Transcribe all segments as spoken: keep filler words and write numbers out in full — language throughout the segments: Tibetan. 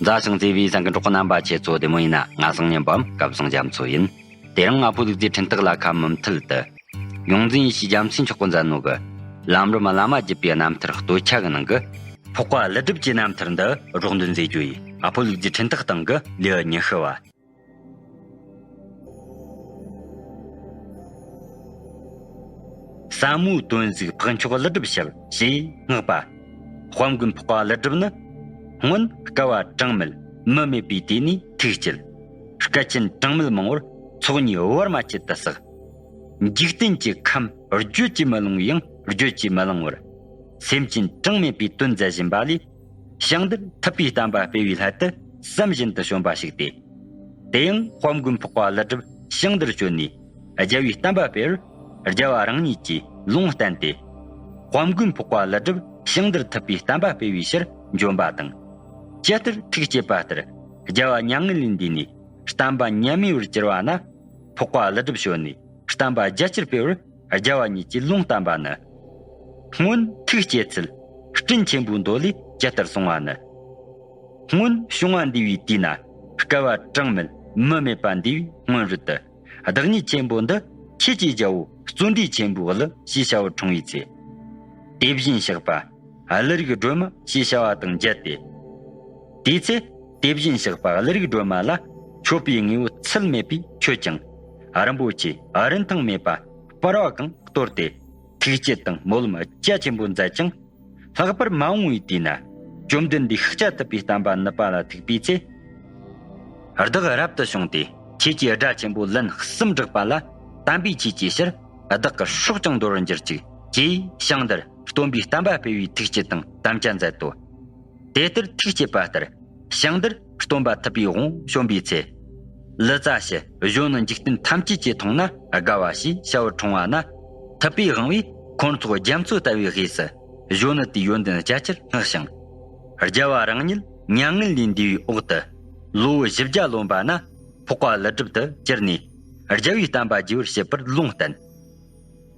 མཛའ་ཞིང་བརྩེ་བའི་གསན་མཁན་གྲོགས་པོ་རྣམ་པ་ཁྱེད་ཚོ་བདེ་མོ་ཡིན་ན། ང་སང་ཉིན་པའམ་སྐལ་བཟང་རྒྱ་མཚོ་ཡིན། དེ་རིང་ང་ཕོ་ལུག་རྫིའི་འཕྲིན་སྟེགས་ལ་ཁ་མུ་མཐུད་དུ། ཡོངས་འཛིན་ཡེ་ཤེས་རྒྱ་མཚོས་འཁྱོག་གི་མཛད་ནོ་གི། ལམ་རིམ་བླ་མ་བརྒྱུད་པའི་རྣམ་ཐར་སྟོད་ཆ་གི་ནང་གི། འཕགས་པ་ཀླུ་སྒྲུབ་ཀྱི་རྣམ་ཐར་འདི་རོགས་འདོན་མཛད་རྒྱུ་ཡིན། ང་ཕོ་ལུག་རྫིའི་འཕྲིན་སྟེགས་སྟེང་གི་ལེའུ་ཉི་ཤུ་བ། ཟབ་མོའི་དོན་གཟིགས་འཕགས་མཆོག་ཀླུ་སྒྲུབ་ཞབས་ཞེས་བསྔགས་པ། དཔལ་མགོན་འཕགས་པ་ཀླུ་སྒྲུབ་ནི། སྔོན་བསྐལ་བ་གྲངས་མེད་མུ་མེད་པའི་དུས་ནས་ཐུགས་བསྐྱེད། སྐལ་ཆེན་གྲངས་མེད་མང་བོར་ཚོགས་གཉིས་བར་མ་ཆད་དུ་བསགས། འཇིག་རྟེན་གྱི་ཁམས་བརྗོད་ཀྱིས་མི་ལང་བའི་ཡང་བརྗོད་ཀྱིས་མི་ལང་བར། སེམས་ཅན་གྲངས་མེད་པའི་དོན་མཛད་བཞིན་པ་ལས། ཞིང་འདིར་ཐུབ་པའི་བསྟན་པ་སྤེལ་བའི་སླད་དུ་བསམ་བཞིན་དུ་བྱོན་པ་ཞིག་སྟེ། དེ་ཡང་དཔལ་མགོན་འཕགས་པ་ཀླུ་སྒྲུབ་ཞིང་འདིར་བྱོན་ནས་རྒྱལ་བའི་བསྟན་པ་སྤེལ་བར། རྒྱལ་བ་རང་ཉིད་ཀྱིས་ལུང་བསྟན་ཏེ། དཔལ་མགོན་འཕགས་པ་ཀླུ་སྒྲུབ་ཞིང་འདིར་ཐུབ་པའི་བསྟན་པ་སྤེལ་བའི་ཕྱིར་འབྱོན་པ་དང་། ཇི་ལྟར་ཐུགས་བསྐྱེད་པ་ལྟར་རྒྱལ་བ་མྱ་ངན་ལས་འདས་ནས་བསྟན་པ་ཉམས་དམས་པར་གྱུར་པ་ན། འཕགས་པ་ཀླུ་སྒྲུབ་བྱོན་ནས་བསྟན་པ་རྒྱ་ཆེར་སྤེལ་བར་རྒྱལ་བ་ཉིད་ཀྱིས་ལུང་བསྟན་པ་ནི། སྔོན་ཐུགས་བསྐྱེད་ཚུལ་སྤྲིན་ཆེན་པོའི་མདོ་ལས་ཇི་ལྟར་གསུངས་པ་ནི། སྔོན་བྱུང་བ་འདས་པའི་དུས་ན། བསྐལ་པ་གྲངས་མེད་མུ་མེད་པ་འདས་པའི་སྔོན་རོལ་དུ། བདག་ཉིད་ཆེན་པོ་འདི་ཆོས་ཀྱི་རྒྱལ་པོ་བརྩོན་འགྲུས་ཆེན་པོའི་གླུ་ཞེས་བྱ་བར་འཁྲུངས་པའི་ཚེ། དེ་བཞིན་གཤེགས་པ་ཀླུ་རིགས་སྒྲོལ་མ་ཞེས་བྱ་བ་དང་མཇལ་ཏེ། དེའི་ཚེ་དེ་བཞིན་གཤེགས་པ་ཀླུ་རིགས་སྒྲོལ་མ་ལ་མཆོད་པའི་དངོས་པོ་ཚད་མེད་པས་མཆོད་ཅིང་། རིན་པོ་ཆེ་རིན་ཐང་མེད་པ་སྤར་བ་གང་གཏོར་ཏེ། ཐུགས་བསྐྱེད་དང་སྨོན་ལམ་རྒྱ་ཆེན་པོ་མཛད་ཅིང་། ལྷག་པར་མ་འོངས་པའི་དུས་ན་བཅོམ་ལྡན་འདས་ཤཱཀྱ་ཐུབ་པའི་བསྟན་པ་ནུབ་པ་ལ་ཐུག་པའི་ཚེ། བདག་རབ་ཏུ་བྱུང་སྟེ་ཁྱེད་ཀྱི་སྒྲ་ཆེན་པོ་ལན་གསུམ་བསྒྲགས་པ་ལ། དམ་པའི་ཆོས་ཀྱི་ཕྱིར་བདག་གི་སྲོག་ཀྱང་འདོར་བར་འགྱུར་ཅིག་ཅེས་ཞིང་འདིར་སྟོན་པའི་བསྟན་པ་སྤེལ་བའི་ཐུགས་བསྐྱེད་དང་དམ་བཅའ་མཛད་དོ། དེ་ལྟར་ཐུགས་བསྐྱེད་པ་ལྟར་ཞིང་འདིར་སྟོན་པ་ཐུབ་པའི་དབང་བྱོན་པའི་ཚེ། ལི་ཙཱ་བྱི་གཞོན་ནུ་འཇིག་རྟེན་ཐམས་ཅད་ཀྱིས་མཐོང་ན་དགའ་བ་ཞེས་བྱ་བར་འཁྲུངས་པ་ན། ཐུབ་པའི་དབང་པོས་འཁོར་ཚོགས་རྒྱ་མཚོ་ལྟ་བུའི་དབུས་སུ་གཞོན་ནུ་དེའི་ཡོན་ཏན་རྒྱ་ཆེར་བསྔགས་ཤིང་། རྒྱལ་བ་རང་ཉིད་མྱ་ངན་ལས་འདས་པའི་འོག་ཏུ་ལོ་བཞི་བརྒྱ་ལོན་པ་ན། འཕགས་པ་ཀླུ་སྒྲུབ་ཏུ་གྱུར་ནས་རྒྱལ་བའི་བསྟན་པ་རྒྱས་པར་བྱེད་པར་ལུང་བསྟན།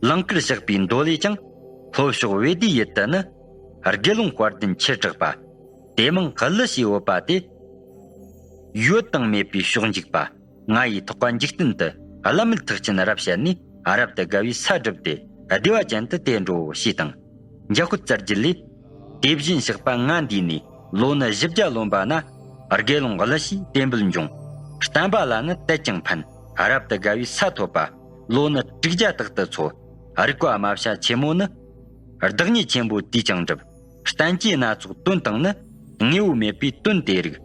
ལང་ཀར་གཤེགས་པའི་མདོ་ལས་ཀྱང་། ལྷོ་ཕྱོགས་བེ་ཏའི་ཡུལ་དུ་ནི། དགེ་སློང་དཔལ་ལྡན་ཆེར་གྲགས་པ། དེ་མིང་ཀླུ་ཞེས་འབོད་པ་དེ། ཡོད་དང་མེད་པའི་ཕྱོགས་འཇིག་པ། ང་ཡི་ཐེག་པ་འཇིག་རྟེན་དུ། བླ་མེད་ཐེག་ཆེན་རབ་བཤད་ནས། རབ་ཏུ་དགའ་བའི་ས་བསྒྲུབས་ཏེ། བདེ་བ་ཅན་དུ་དེ་འགྲོའོ་ཞེས་དང་། འཇམ་དཔལ་རྩ་རྒྱུད་ལས། དེ་བཞིན་གཤེགས་པ་ང་འདས་ནས། ལོ་ནི་བཞི་བརྒྱ་ལོན་པ་ན། དགེ་སློང་ཀླུ་ཞེས་དེ་འབོད་འབྱུང་། བསྟན་པ་ལ་ནི་དད་ཅིང་ཕན། རབ་ཏུ་དགའ་བའི་ས་ཐོབ་པ། ལོ་ནི་དྲུག་བརྒྱ་དག་ཏུ་འཚོ། རིག་པ་རྨ་བྱ་ཆེན་མོ་ནི། བདག་ཉིད་ཆེན་པོ་དེས་ཀྱང་འགྲུབ། བསྟན་བཅོས་སྣ་ཚོགས་དོན་དང་ནི། དངོས་པོ་མེད་པའི་དོན་དེ་རིག།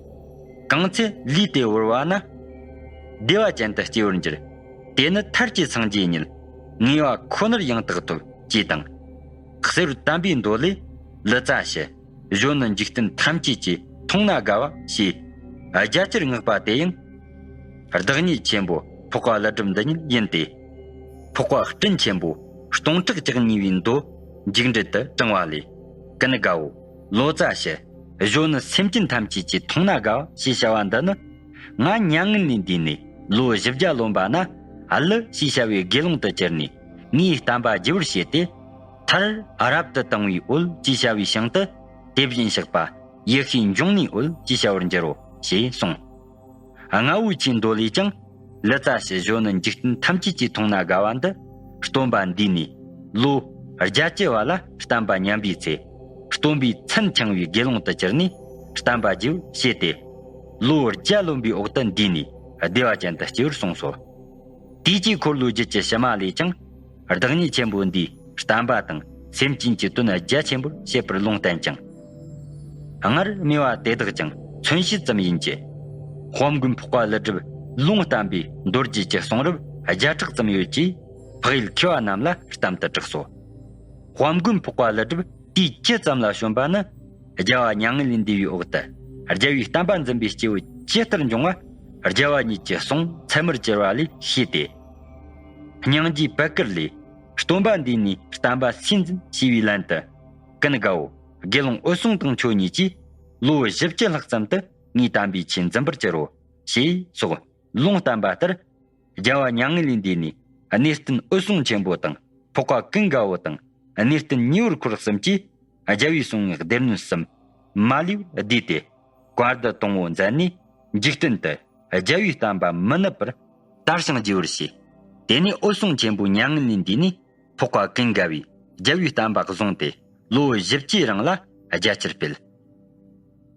གང་ཚེ་ལུས་དེ་བོར་བ་ན། བདེ་བ་ཅན་དུ་སྐྱེ་བར་འགྱུར། དེ་ནི་མཐར་གྱིས་སངས་རྒྱས་ཉིད། ངེས་པ་ཁོ་ནར་ཡང་དག་ཐོབ། ཅེས་དང་། གསེར་དམ་པའི་མདོ་ལས། ལི་ཙཱ་བྱི། གཞོན་ནུ་འཇིག་རྟེན་ཐམས་ཅད་ཀྱིས་མཐོང་ན་དགའ་བ་ཞེས། རྒྱ་ཆེར་བསྔགས་པ་དེ་ཡང་། བདག་ཉིད་ཆེན་པོ་འཕགས་པ་ཀླུ་སྒྲུབ་འདི་ཉིད་ཡིན་ཏེ། འཕགས་པ་སྤྲིན་ཆེན་པོ་སྟོང་ཕྲག་བརྒྱ་གཉིས་པའི་མདོ་མཇུག་འགྲིལ་དུ་དྲངས་པ་ལས། ཀུན་དགའ་བོ། ལོ་ཙཱ་བྱི། གཞོན་ནུ་སེམས་ཅན་ཐམས་ཅད་ཀྱིས་མཐོང་ན་དགའ་བ་ཞེས་བྱ་བ་འདི་ནི། ང་མྱ་ངན་ལས་འདས་ནས་ལོ་བཞི་བརྒྱ་ལོན་པ་ན། ཀླུ་ཞེས་བྱ་བའི་དགེ་སློང་དུ་གྱུར་ནས་ངའི་བསྟན་པ་རྒྱས་པར་བྱས་ཏེ། མཐར་རབ་ཏུ་དང་བའི་འོད་ཅེས་བྱ་བའི་ཞིང་དུ། དེ་བཞིན་གཤེགས་པ་ཡེ་ཤེས་འབྱུང་གནས་འོད་ཅེས་བྱ་བར་འགྱུར་རོ་ཞེས་གསུངས། རྔ་བོ་ཆེའི་མདོ་ལས་ཀྱང་། ལི་ཙཱ་བྱི་གཞོན་ནུ་འཇིག་རྟེན་ཐམས་ཅད་ཀྱིས་མཐོང་ན་དགའ་བ་འདི། སྟོན་པ་འདས་ནས་ལོ་བརྒྱད་ཅུ་བ་ལ་བསྟན་པ་ཉམས་པའི་ཚེ། སྟོན་པའི་མཚན་འཆང་བའི་དགེ་སློང་དུ་གྱུར་ནས་བསྟན་པ་རྒྱས་པར་བྱས་ཏེ། ལོ་བརྒྱ་ལོན་པའི་འོག་ཏུ་འདས་ནས་བདེ་བ་ཅན་དུ་སྐྱེ་བར་གསུངས་སོ། དུས་ཀྱི་འཁོར་ལོའི་རྒྱུད་ཀྱི་ཕྱི་མ་ལས་ཀྱང་། བདག་ཉིད་ཆེན་པོ་འདིས་བསྟན་པ་དང་སེམས་ཅན་གྱི་དོན་རྒྱ་ཆེན་པོར་བྱེད་པར་ལུང་བསྟན་ཅིང་། སྔར་སྨྲས་པ་དེ་དག་ཀྱང་མཚོན་བྱེད་ཙམ་ཡིན་གྱི། དཔལ་མགོན་འཕགས་པ་ཀླུ་སྒྲུབ་ལུང་བསྟན་པའི་མདོ་རྒྱུད་ཀྱི་གསུང་རབ་བརྒྱ་ཕྲག་ཙམ་ཡོད་ཅེས་འཕགས་ཡུལ་མཁས་པ་རྣམས་ལ་གཏམ་དུ་གྲགས་སོ། དཔལ་མགོན་འཕགས་པ་ཀླུ་སྒྲུབ་དུས་བཅུ་ཙམ་ལ་བྱོན་པ་ནི། རྒྱལ་བ་མྱ་ངན་ལས་འདས་པའི་འོག་ཏུ། རྒྱལ་བའི་བསྟན་པ་འཛིན་པའི་སྐྱེས་བུ་ཇི་ལྟར་འབྱུང་བ། རྒྱལ་བ་ཉིད་ཀྱི་གསུང་ཚད་མར་གྱུར་པ་ལས་ཤེས་ཏེ། སྙིང་རྗེའི་པད་དཀར་ལས། སྟོན་པ་འདས་ནས་བསྟན་པ་སུས་འཛིན་ཞེས་པའི་ལན་དུ། ཀུན་དགའ་བོ། དགེ་སློང་འོད་སྲུང་དང་ཁྱོད་གཉིས་ཀྱིས། ལོ་བཞི་བཅུ་ལྷག་ཙམ་དུ་ངའི་དམ་པའི་ཆོས་འཛིན་པར་གྱུར་རོ། ཞེས་སོགས་ལུང་བསྟན་པ་ལྟར། རྒྱལ་བ་མྱ་ངན་ལས་འདས་ནས་གནས་བརྟན་འོད་སྲུང་ཆེན་པོ་དང་། འཕགས་པ་ཀུན་དགའ་བོ་དང་། གནས་བརྟན་ཉེ་བར་འཁོར་གསུམ་གྱིས། རྒྱལ་བའི་གསུང་ངག་སྡེ་སྣོད་གསུམ་མ་ལུས་པར་བསྡུས་ཏེ། བཀའ་འདི་དང་པོ་མཛད་ནས་འཇིག་རྟེན་དུ་རྒྱལ་བའི་བསྟན་པ་མི་ནུབ་པར་དར་ཞིང་རྒྱས་པར་བྱས། དེ་ནས་འོད་སྲུང་ཆེན་པོ་མྱ་ངན་ལས་འདས་ནས་འཕགས་པ་ཀུན་དགའ་བོས་རྒྱལ་བའི་བསྟན་པ་བཟུང་སྟེ་ལོ་བཞི་བཅུའི་རིང་ལ་རྒྱ་ཆེར་སྤེལ།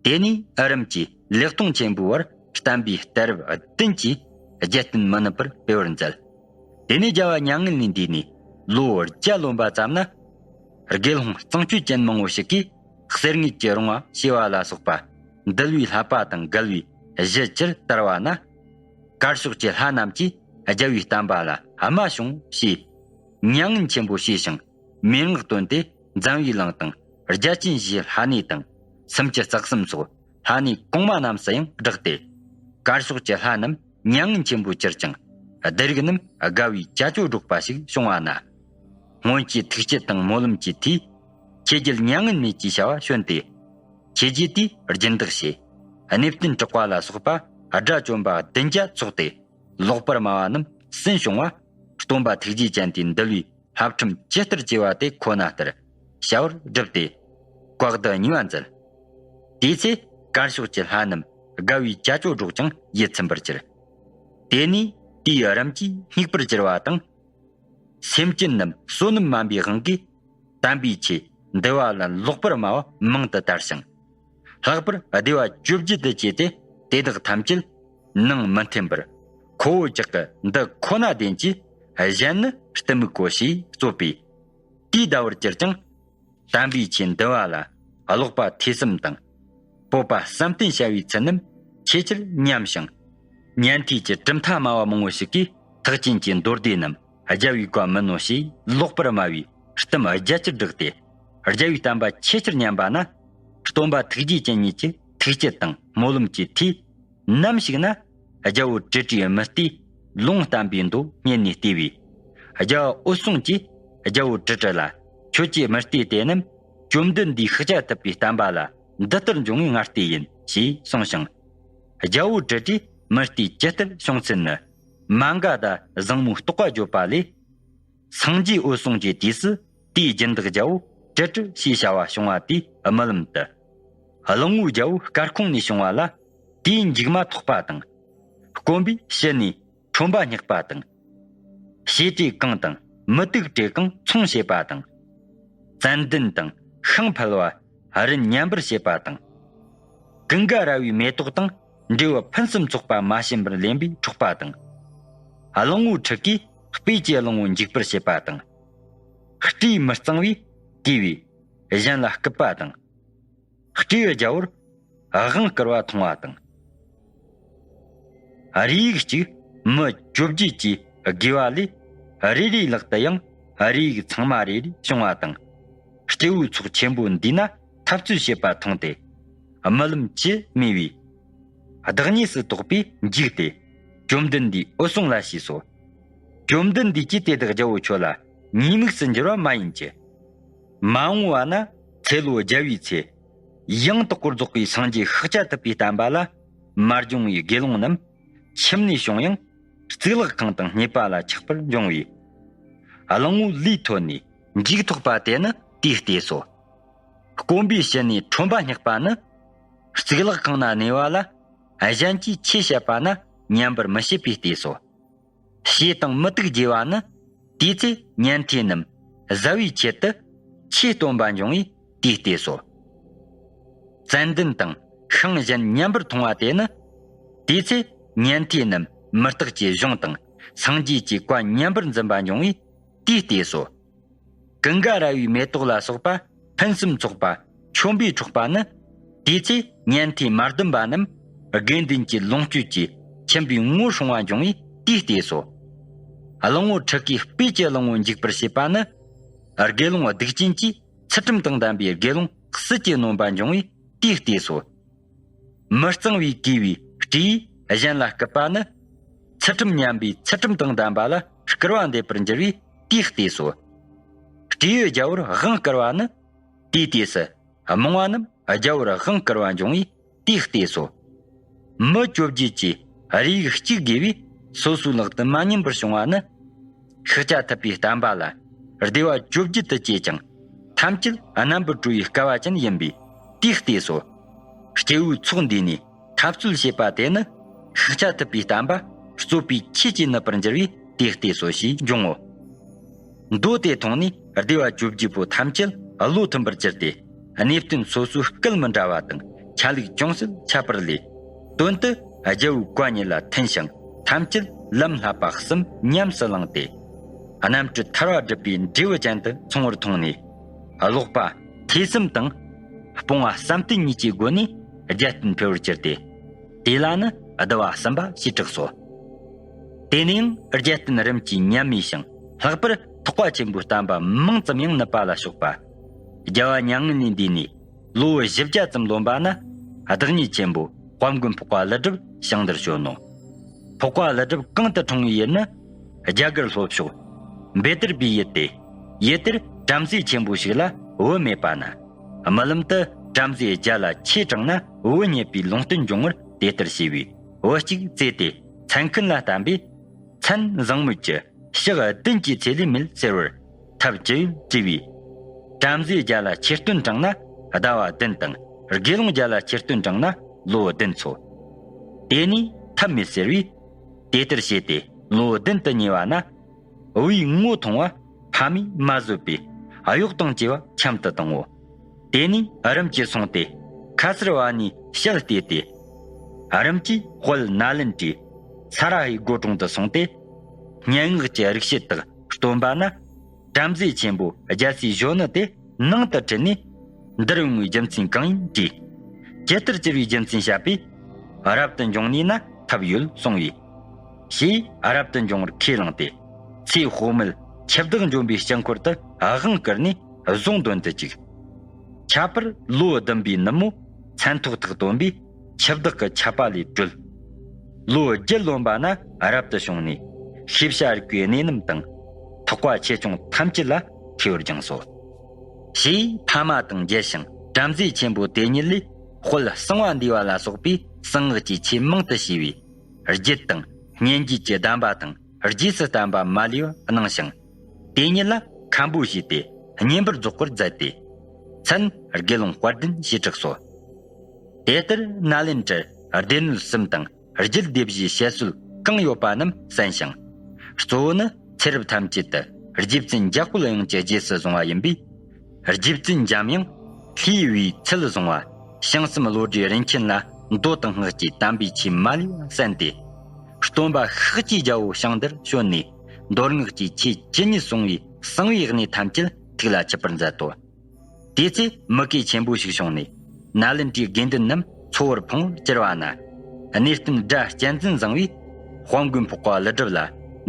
དེ་ནས་ཨ་རམ་གྱི་ལེགས་ལྟུང་ཆེན་པོའི་བར་བསྟན་པའི་གཏེར་རབས་བདུན་གྱིས་རྒྱལ་བསྟན་མི་ནུབ་པར་སྤེལ་བར་མཛད། དེ་ནས་རྒྱལ་བ་མྱ་ངན་ལས་འདས་ནས་ལོ་བརྒྱ་ལོན་པ་ཙམ་ན། དགེ་སློང་གཙང་སྤྱོད་ཅན་མང་པོ་ཞིག་གིས་གསེར་དངུལ་གྱི་རོང་བ་ཕྱེ་བ་ལ་སོགས་པ་འདུལ་བའི་བསླབ་པ་དང་འགལ་བའི་གཞི་ཅིར་དར་བ་ན། དཀར་ཕྱོགས་ཀྱི་ལྷ་རྣམས་ཀྱིས་རྒྱལ་བའི་བསྟན་པ་ལ་དམའ་བྱུང་ཞེས་མྱ་ངན་ཆེན་པོ་བྱས་ཤིང་མན་ངག་བཏོན་ཏེ་འཛམ་བུའི་གླིང་དང་། བརྒྱ་བྱིན་ཞེས་ལྷ་གནས་དང་། སུམ་ཅུ་རྩ་གསུམ་སོགས་ལྷ་གནས་གོང་མ་རྣམས་སུ་ཡང་བསྒྲགས་ཏེ། དཀར་ཕྱོགས་ཀྱི་ལྷ་རྣམས་མྱ་ངན་ཆེན་པོ་གྱུར་ཅིང་། སྡེ་རིགས་རྣམས་དགའ་བའི་བྱ་སྤྱོད་སྒྲོག་པ་ཞིག་བྱུང་བ་ན། སྔོན་གྱི་ཐུགས་བསྐྱེད་དང་སྨོན་ལམ་གྱི་མཐུས། ཆོས་རྒྱལ་མྱ་ངན་མེད་ཀྱི་བྱ་བ་བྱོན་ཏེ། ཆོས་རྗེ་དེས་སྦྱིན་བདག་བྱས། གནས་བརྟན་གྲགས་པ་ལ་སོགས་པ་དགྲ་བཅོམ་པ་བདུན་བརྒྱ་ཚོགས་ཏེ། ལོག་པར་སྨྲ་བ་རྣམས་སུན་བྱུང་བ། སྟོན་པ་ཐུགས་རྗེ་ཅན་དེས་འདུལ་བའི་བསླབ་ཁྲིམས་ཇི་ལྟར་བྱས་པ་དེ་ཁོ་ན་ལྟར་བྱ་བར་བསྒྲུབས་ཏེ། བཀའ་གདུལ་བརྙེས་པར་མཛད། དེའི་ཚེ་དཀར་ཕྱོགས་ཀྱི་ལྷ་རྣམས་དགའ་བའི་བྱ་སྤྱོད་སྒྲོག་ཀྱང་ཡིད་ཚིམ་པར་གྱུར། དེ་ནས་དེའི་རིམ་གྱིས་སྙིགས་པར་གྱུར་བ་དང་། སེམས་ཅན་རྣམས་བསོད་ནམས་དམན་པའི་དབང་གིས་དམ་པའི་ཆོས་འདུལ་བ་ལ་ལོག་པར་སྨྲ་བ་མང་དུ་དར་ཞིང་། ལྷག་པར་སྡེ་བ་བཅོ་བརྒྱད་དུ་བཅད་དེ། དེ་དག་ཐམས་ཅད་ནང་མི་མཐུན་པར། ཁོ་བོ་ཅག་གི་འདི་ཁོ་ན་བདེན་གྱི། གཞན་ནི་གཏི་མུག་གོ་ཞེས་རྩོད་པས། དེའི་ཟླ་བར་གྱུར་ཀྱང་། དམ་པའི་ཆོས་འདུལ་བ་ལ་ཀློག་པ་ཐོས་བསམ་དང་། སྤོབས་པ་བསམ་གཏན་བྱ་བའི་ཚུལ་རྣམས་ཆེས་ཆེར་ཉམས་ཤིང་། ཉན་ཐོས་ཀྱི་གྲུབ་མཐའ་སྨྲ་བ་མང་པོ་ཞིག་གིས་ཐེག་ཆེན་གྱི་མདོ་སྡེ་རྣམས་རྒྱལ་བའི་བཀའ་མིན་ནོ་ཞེས་ལོག་པར་སྨྲ་བའི་གཏམ་རྒྱ་ཆེར་བསྒྲགས་ཏེ། རྒྱལ་བའི་བསྟན་པ་ཆེས་ཆེར་ཉམས་པ་ན། སྟོན་པ་ཐུགས་རྗེ་ཅན་ཉིད་ཀྱི་ཐུགས་བསྐྱེད་དང་སྨོན་ལམ་གྱི་མཐུས། ནམ་ཞིག་ན་རྒྱལ་པོ་ཀྲི་ཀྲིའི་མུ་སྟེགས་ལུང་བསྟན་པའི་མདོ་སྙན་ནས་བལྟས་པས། རྒྱལ་བ་འོད་སྲུང་གིས་རྒྱལ་པོ་ཀྲི་ཀྲི་ལ། ཁྱོད་ཀྱི་མུ་སྟེགས་དེ་རྣམས་བཅོམ་ལྡན་འདས་ཤཱཀྱ་ཐུབ་པའི་བསྟན་པ་ལ་འདི་ལྟར་འབྱུང་བའི་ངར་ལྟས་ཡིན་ཞེས་གསུངས་ཤིང་། རྒྱལ་པོ་ཀྲི་ཀྲིའི་མུ་སྟེགས་ཇི་ལྟར་བྱུང་ཚུལ་ནི། མ་ག་དྷ་བཟང་མོའི་རྟོགས་པ་བརྗོད་པ་ལས། སངས་རྒྱས་འོད་སྲུང་གི་དུས་སུ་དེའི་སྦྱིན་བདག་རྒྱལ་པོ་ཀྲི་ཀྲི་ཞེས་བྱ་བ་བྱུང་བ་དེའི་རྨི་ལམ་དུ། གླང་པོ་རྒྱལ་པོ་སྐར་ཁུང་ནས་བྱུང་བ་ལ། དེའི་མཇུག་མ་ཐོགས་པ་དང་། སྐོམ་པས་ཕྱི་ནས་ཁྲོན་པ་སྙེགས་པ་དང་། བྱེ་བྲག་གང་དང་མུ་ཏིག་བྲེ་གང་ཚོང་བྱེད་པ་དང་། ཙན་དན་དང་ཤིང་ཕུལ་བ་རི་ཉམས་པར་བྱེད་པ་དང་། ཀུན་དགའ་ར་བའི་མེ་ཏོག་དང་འབྲས་བུ་ཕུན་སུམ་ཚོགས་པ་མ་བྱིན་པར་ལེན་པའི་འཕྲོག་པ་དང་། གླང་པོ་ཁྲི་ཀས་སྤོས་ཀྱི་གླང་པོ་འཇིག་པར་བྱེད་པ་དང་། སྤྲེའུ་མི་གཙང་བས་གོས་པས་གཞན་ལ་སྐུད་པ་དང་། སྤྲེའུ་རྒྱལ་པོར་དབང་བསྐུར་བ་མཐོང་བ་དང་། རས་ཡུག་གཅིག་མི་བཅོ་བརྒྱད་ཀྱིས་བགོས་པ་ལས། རེ་རེའི་ལག་ཏུ་ཡང་རས་ཡུག་ཚང་མ་རེ་རེ་བྱུང་བ་དང་། སྐྱེ་བོའི་ཚོགས་ཆེན་པོ་འདུས་ན་འཐབ་རྩོད་བྱེད་པ་མཐོང་སྟེ། རྨི་ལམ་ཅི་རྨིས་པས། བདག་ཉིད་སུ་དོགས་པས་འཇིགས་ཏེ། བཅོམ་ལྡན་འདས་འོད་སྲུང་ལ་ཞུས་སོ། བཅོམ་ལྡན་འདས་ཀྱིས་དེ་དག་རྒྱལ་པོ་ཁྱོད་ལ་ཉེས་དམིགས་སུ་འགྱུར་བ་མ་ཡིན་གྱི། མ་འོངས་པ་ན་ཚེ་ལོ་བརྒྱ་པའི་ཚེ། ཡང་དག་པར་རྫོགས་པའི་སངས་རྒྱས་ཤཱཀྱ་ཐུབ་པའི་བསྟན་པ་ལ་མ་སྦྱོང་བའི་དགེ་སློང་རྣམས་ཁྱིམ་ནས་བྱུང་ཡང་གཙུག་ལག་ཁང་དང་སྙེ་པ་ལ་ཆགས་པར་འབྱུང་བས། གླང་པོ་ལུས་ཐོན་ནས་མཇུག་ཐོགས་པ་དེ་ནི་དེའི་ལྟས་སོ། སྐོམ་པས་ཕྱི་ནས་ཁྲོན་པ་སྙེགས་པ་ནི། གཙུག་ལག་ཁང་ན་གནས་པ་ལ་གཞན་གྱིས་ཆོས་བཤད་པ་ན་ཉན་པར་མི་བྱེད་པའི་ལྟས་སོ། བྱེ་དང་མུ་ཏིག་རྒྱས་པ་ནི། དེའི་ཚེ་ཉན་ཐོས་རྣམས་བཟའ་བའི་ཆེད་དུ་ཆོས་སྟོན་པ་འབྱུང་བས་དེའི་ལྟས་སོ། ཙན་དན་དང་ཤིང་གཞན་ཉམས་པར་མཐོང་བ་དེ་ནི། དེའི་ཚེ་ཉན་ཐོས་རྣམས་མུ་སྟེགས་ཀྱི་གཞུང་དང་སངས་རྒྱས་ཀྱི་བཀའ་ཉམས་པར་འཛིན་པ་འབྱུང་བས་དེའི་ལྟས་སོ། ཀུན་དགའ་ར་བའི་མེ་ཏོག་ལ་སོགས་པ་ཕུན་སུམ་ཚོགས་པ་ཁྱོམ་པས་འཕྲོག་པ་ནི། དེའི་ཚེ་ཉན་ཐོས་མ་བདུན་པ་རྣམས་དགེ་འདུན་གྱི་ལོངས་སྤྱོད་ཀྱིས་ཁྱིམ་པའི་ངོ་སྲུང་བ་འབྱུང་བས་དེའི་ལྟས་སོ། གླང་པོ་ཁྲི་ཀས་སྤོས་ཀྱི་གླང་པོ་འཇིག་པར་བྱེད་པ་ནི། དགེ་སློང་སྡིག་ཅན་གྱིས་ཚུལ་ཁྲིམས་དང་ལྡན་པའི་དགེ་སློང་སྲིད་ཀྱིས་ནོན་པ་འབྱུང་བས་དེའི་ལྟས་སོ། མི་གཙང་བས་གོས་པའི་སྤྲེའུས་གཞན་ལ་སྐུད་པ་ནི། ཚུལ་ཁྲིམས་ཉམས་པས་ཚུལ་ཁྲིམས་དང་ལྡན་པ་ལ་སྐུར་བ་འདེབས་པར་འགྱུར་བས་དེའི་ལྟས་སོ། སྤྲེའུ་རྒྱལ་པོར་དབང་བསྐུར་བ་ནི། དེའི་དུས་སུ་རྨོངས་པ་རྣམས་རྒྱལ་པོར་དབང་བསྐུར་བ་འབྱུང་བས་དེའི་ལྟས་སོ། མི་བཅོ་བརྒྱད་ཀྱིས་རས་ཡུག་གཅིག་བགོས་པས་སོ་སོའི་ལག་ཏུ་མ་ཉན་པར་བྱུང་བ་ནི། ཤཱཀྱ་ཐུབ་པའི་བསྟན་པ་ལ་སྡེ་བ་བཅོ་བརྒྱད་དུ་བཅད་ཀྱང་ཐམས་ཅད་རྣམ་པར་གྲོལ་བའི་སྐལ་བ་ཅན་ཡིན་པས་དེའི་ལྟས་སོ། སྐྱེ་བོའི་ཚོགས་འདུས་ནས་འཐབ་རྩོད་བྱེད་པ་དེ་ནི་ཤཱཀྱ་ཐུབ་པའི་བསྟན་པ་རྩོད་པའི་ཆོས་ཀྱིས་ནུབ་པར་འགྱུར་བས་དེ་ལྟས་སོ་ཞེས་འབྱུང་ངོ་། མདོ་དེ་མཐོང་ནས་སྡེ་བ་བཅོ་བརྒྱད་པོ་ཐམས་ཅད་བློ་མཐུན་པར་གྱུར་ཏེ། གནས་བརྟན་སོ་སོའི་སྐད་མི་འདྲ་བ་དང་ཆ་ལུགས་ཅུང་ཟད་ཁྱད་པར་ལས། དོན་དུ་རྒྱལ་པོའི་བཀའ་ཉིད་ལ་མཐུན་ཞིང་ཐམས་ཅད་ལམ་བསླབ་པ་གསུམ་ཉམས་སུ་བླངས་ཏེ། རྣམ་སྤྲུལ་ཐར་བ་སྒྲུབ་པའི་འབྲས་བུ་ཅན་དུ་མཚུངས་པར་མཐོང་ནས། ཀློག་པ་ཐོས་བསམ་དང་སྤོང་བ་བསམ་གཏན་གཉིས་ཀྱི་སྒོ་ནས་རྒྱལ་བསྟན་འཕེལ་བར་གྱུར་ཏེ། དེ་ལ་ནི་སྡེ་བ་གསུམ་པ་ཞེས་གྲགས་སོ། དེ་ནས་ཡང་རྒྱལ་བསྟན་རིམ་གྱིས་ཉམས་མེད་ཞིང་ལྷག་པར་ཐེག་པ་ཆེན་པོའི་བསྟན་པ་མང་ཙམ་ཡང་ནུབ་པ་ལ་སོགས་པ། རྒྱལ་བ་མྱ་ངན་ལས་འདས་ནས་ལོ་བཞི་བརྒྱ་ཙམ་ལོན་པ་ན། བདག་ཉིད་ཆེན་པོ་དཔལ་མགོན་འཕགས་པ་ཀླུ་སྒྲུབ་ཞིང་འདིར་བྱོན་ནོ། འཕགས་པ་ཀླུ་སྒྲུབ་གང་དུ་འཁྲུངས་པའི་ཡུལ་ནི། རྒྱ་གར་ལྷོ་ཕྱོགས་བཻ་དར་བིའི་ཡུལ་ཏེ། ཡུལ་དེར་བྲམ་ཟེ་ཆེན་པོ་ཞིག་ལ་བུ་མེད་པ་ན། རྨི་ལམ་དུ་བྲམ་ཟེ་བརྒྱ་ལ་ཆོས་དྲངས་ན་བུ་རྙེད་པའི་ལུང་བསྟན་འབྱུང་བར་དེ་ལྟར་བྱས་པས། བུ་གཅིག་བཙས་ཏེ་མཚན་འཁུན་ལ་བསྟན་པས། མཚན་བཟང་མོད་ཀྱི་ཞག་བདུན་གྱི་ཚེ་ལས་མེད་ཟེར་བར་ཐབས་ཅི་ཡོད་དྲིས་པས། བྲམ་ཟེ་བརྒྱ་ལ་ཆོས་སྟོན་དྲངས་ན་ཟླ་བ་བདུན་དང་། དགེ་སློང་བརྒྱ་ལ་ཆོས་སྟོན་དྲངས་ན་ལོ་བདུན་འཚོ། དེ་ནས་ཐབས་མེད་ཟེར་བས། དེ་ལྟར་བྱས་ཏེ་ལོ་བདུན་དུ་ཉེ་བ་ན། བུའི་ངོ་མཐོང་བ་ཕ་མས་མ་བཟོད་པས་གཡོག་དང་བཅས་པ་འཁྱམ་དུ་བཏང་ངོ་། དེ་ནས་རིམ་གྱིས་སོང་སྟེ་ཁ་སར་བ་ནས་ཞལ་བལྟས་ཏེ། རིམ་གྱིས་དཔལ་ནཱ་ལེནྡྲའི་ས་ར་ཧའི་སྒོ་དྲུང་དུ་སོང་སྟེ། སྙན་ངག་གི་རིག་བྱེད་དག་སྟོན་པ་ན། བྲམ་ཟེ་ཆེན་པོ་རྒྱལ་སྲས་གཞོན་ནུ་དེ་ནང་དུ་ཁྲིད་ནས་འདིར་འོང་བའི་རྒྱུ་མཚན་གང་ཡིན་དྲིས། ཇི་ལྟར་གྱུར་པའི་རྒྱུ་མཚན་བཤད་པས། རབ་ཏུ་འབྱུང་ནུས་ན་ཐབས་ཡོད་གསུང་བས། ཞེས་རབ་ཏུ་འབྱུང་བར་ཁས་བླངས་ཏེ། ཚེ་དཔག་མེད་ཁྱི་བདག་འཇོམས་པའི་དཀྱིལ་འཁོར་དུ་དབང་བསྐུར་ནས་གཟུངས་འདོན་དུ་བཅུག་ཁྱད་པར་ལོ་བདུན་པའི་ནུབ་མོ་མཚན་ཐོག་ཐག་བཏོན་པས་ཁྱི་བདག་གི་ཆད་པ་ལས་གྲོལ། ལོ་བརྒྱད་ལོན་པ་ན་རབ་ཏུ་བྱུང་ནས་ཤེས་བྱ་རིག་པའི་གནས་རྣམས་དང་། ཐེག་པ་ཆེ་ཆུང་ཐམས་ཅད་ལ་མཁས་པར་སྦྱངས་སོ། ཞེས་ཕ་མ་དང་མཇལ་ཞིང་བྲམ་ཟེ་ཆེན་པོ་དེ་ཉིད་ལས་དཔལ་གསང་བ་འདུས་པ་ལ་སོགས་པའི་གསང་སྔགས་ཀྱི་ཆོས་མང་དུ་ཞུས་པས། རྒྱུད་དང་སྙན་བརྒྱུད་ཀྱི་གདམས་པ་དང་རྗེས་སུ་བསྟན་པ་མ་ལུས་པ་གནང་ཞིང་། དེ་ཉིད་ལ་མཁན་པོ་བྱས་ཏེ་བསྙེན་པར་རྫོགས་པར་མཛད་དེ། མཚན་དགེ་སློང་དཔལ་ལྡན་ཞེས་གྲགས་སོ། དེ་ལྟར་ནཱ་ལེནྡྲར་སྡེ་སྣོད་གསུམ་དང་རྒྱུད་སྡེ་བཞིའི་བཤད་སྲོལ་གང་ཡོད་པ་རྣམས་གསན་ཞིང་། གཙོ་བོ་ནི་ཚེ་རབས་ཐམས་ཅད་དུ་རྗེ་བཙུན་འཇམ་དཔལ་དབྱངས་ཀྱི་རྗེས་སུ་བཟུང་བ་ཡིན་པས། རྗེ་བཙུན་འཇམ་དབྱངས་ལྷའི་བུའི་ཚུལ་བཟུང་བ་བྱང་སེམས་བློ་གྲོས་རིན་ཆེན་ལ་མདོ་དང་སྔགས་ཀྱི་དམ་པའི་ཆོས་མ་ལུས་པ་གསན་ཏེ། སྟོན་པ་ཤཱཀྱའི་རྒྱལ་པོ་ཞིང་འདིར་བྱོན་ནས་མདོ་སྔགས་ཀྱི་ཆོས་ཇི་སྙེད་གསུང་བའི་གསང་བའི་གནས་ཐམས་ཅད་ཐུགས་ལ་ཆུད་པར་མཛད་དོ། དེ་ཚེ་མུ་གེ་ཆེན་པོ་ཞིག་བྱུང་ནས། ནཱ་ལེནྡྲའི་དགེ་འདུན་རྣམས་འཚོ་བར་ཕོངས་པར་གྱུར་པ་ན། གནས་བརྟན་སྒྲ་གཅན་འཛིན་བཟང་བས་དཔལ་མགོན་འཕགས་པ་ཀླུ་སྒྲུབ་ལ་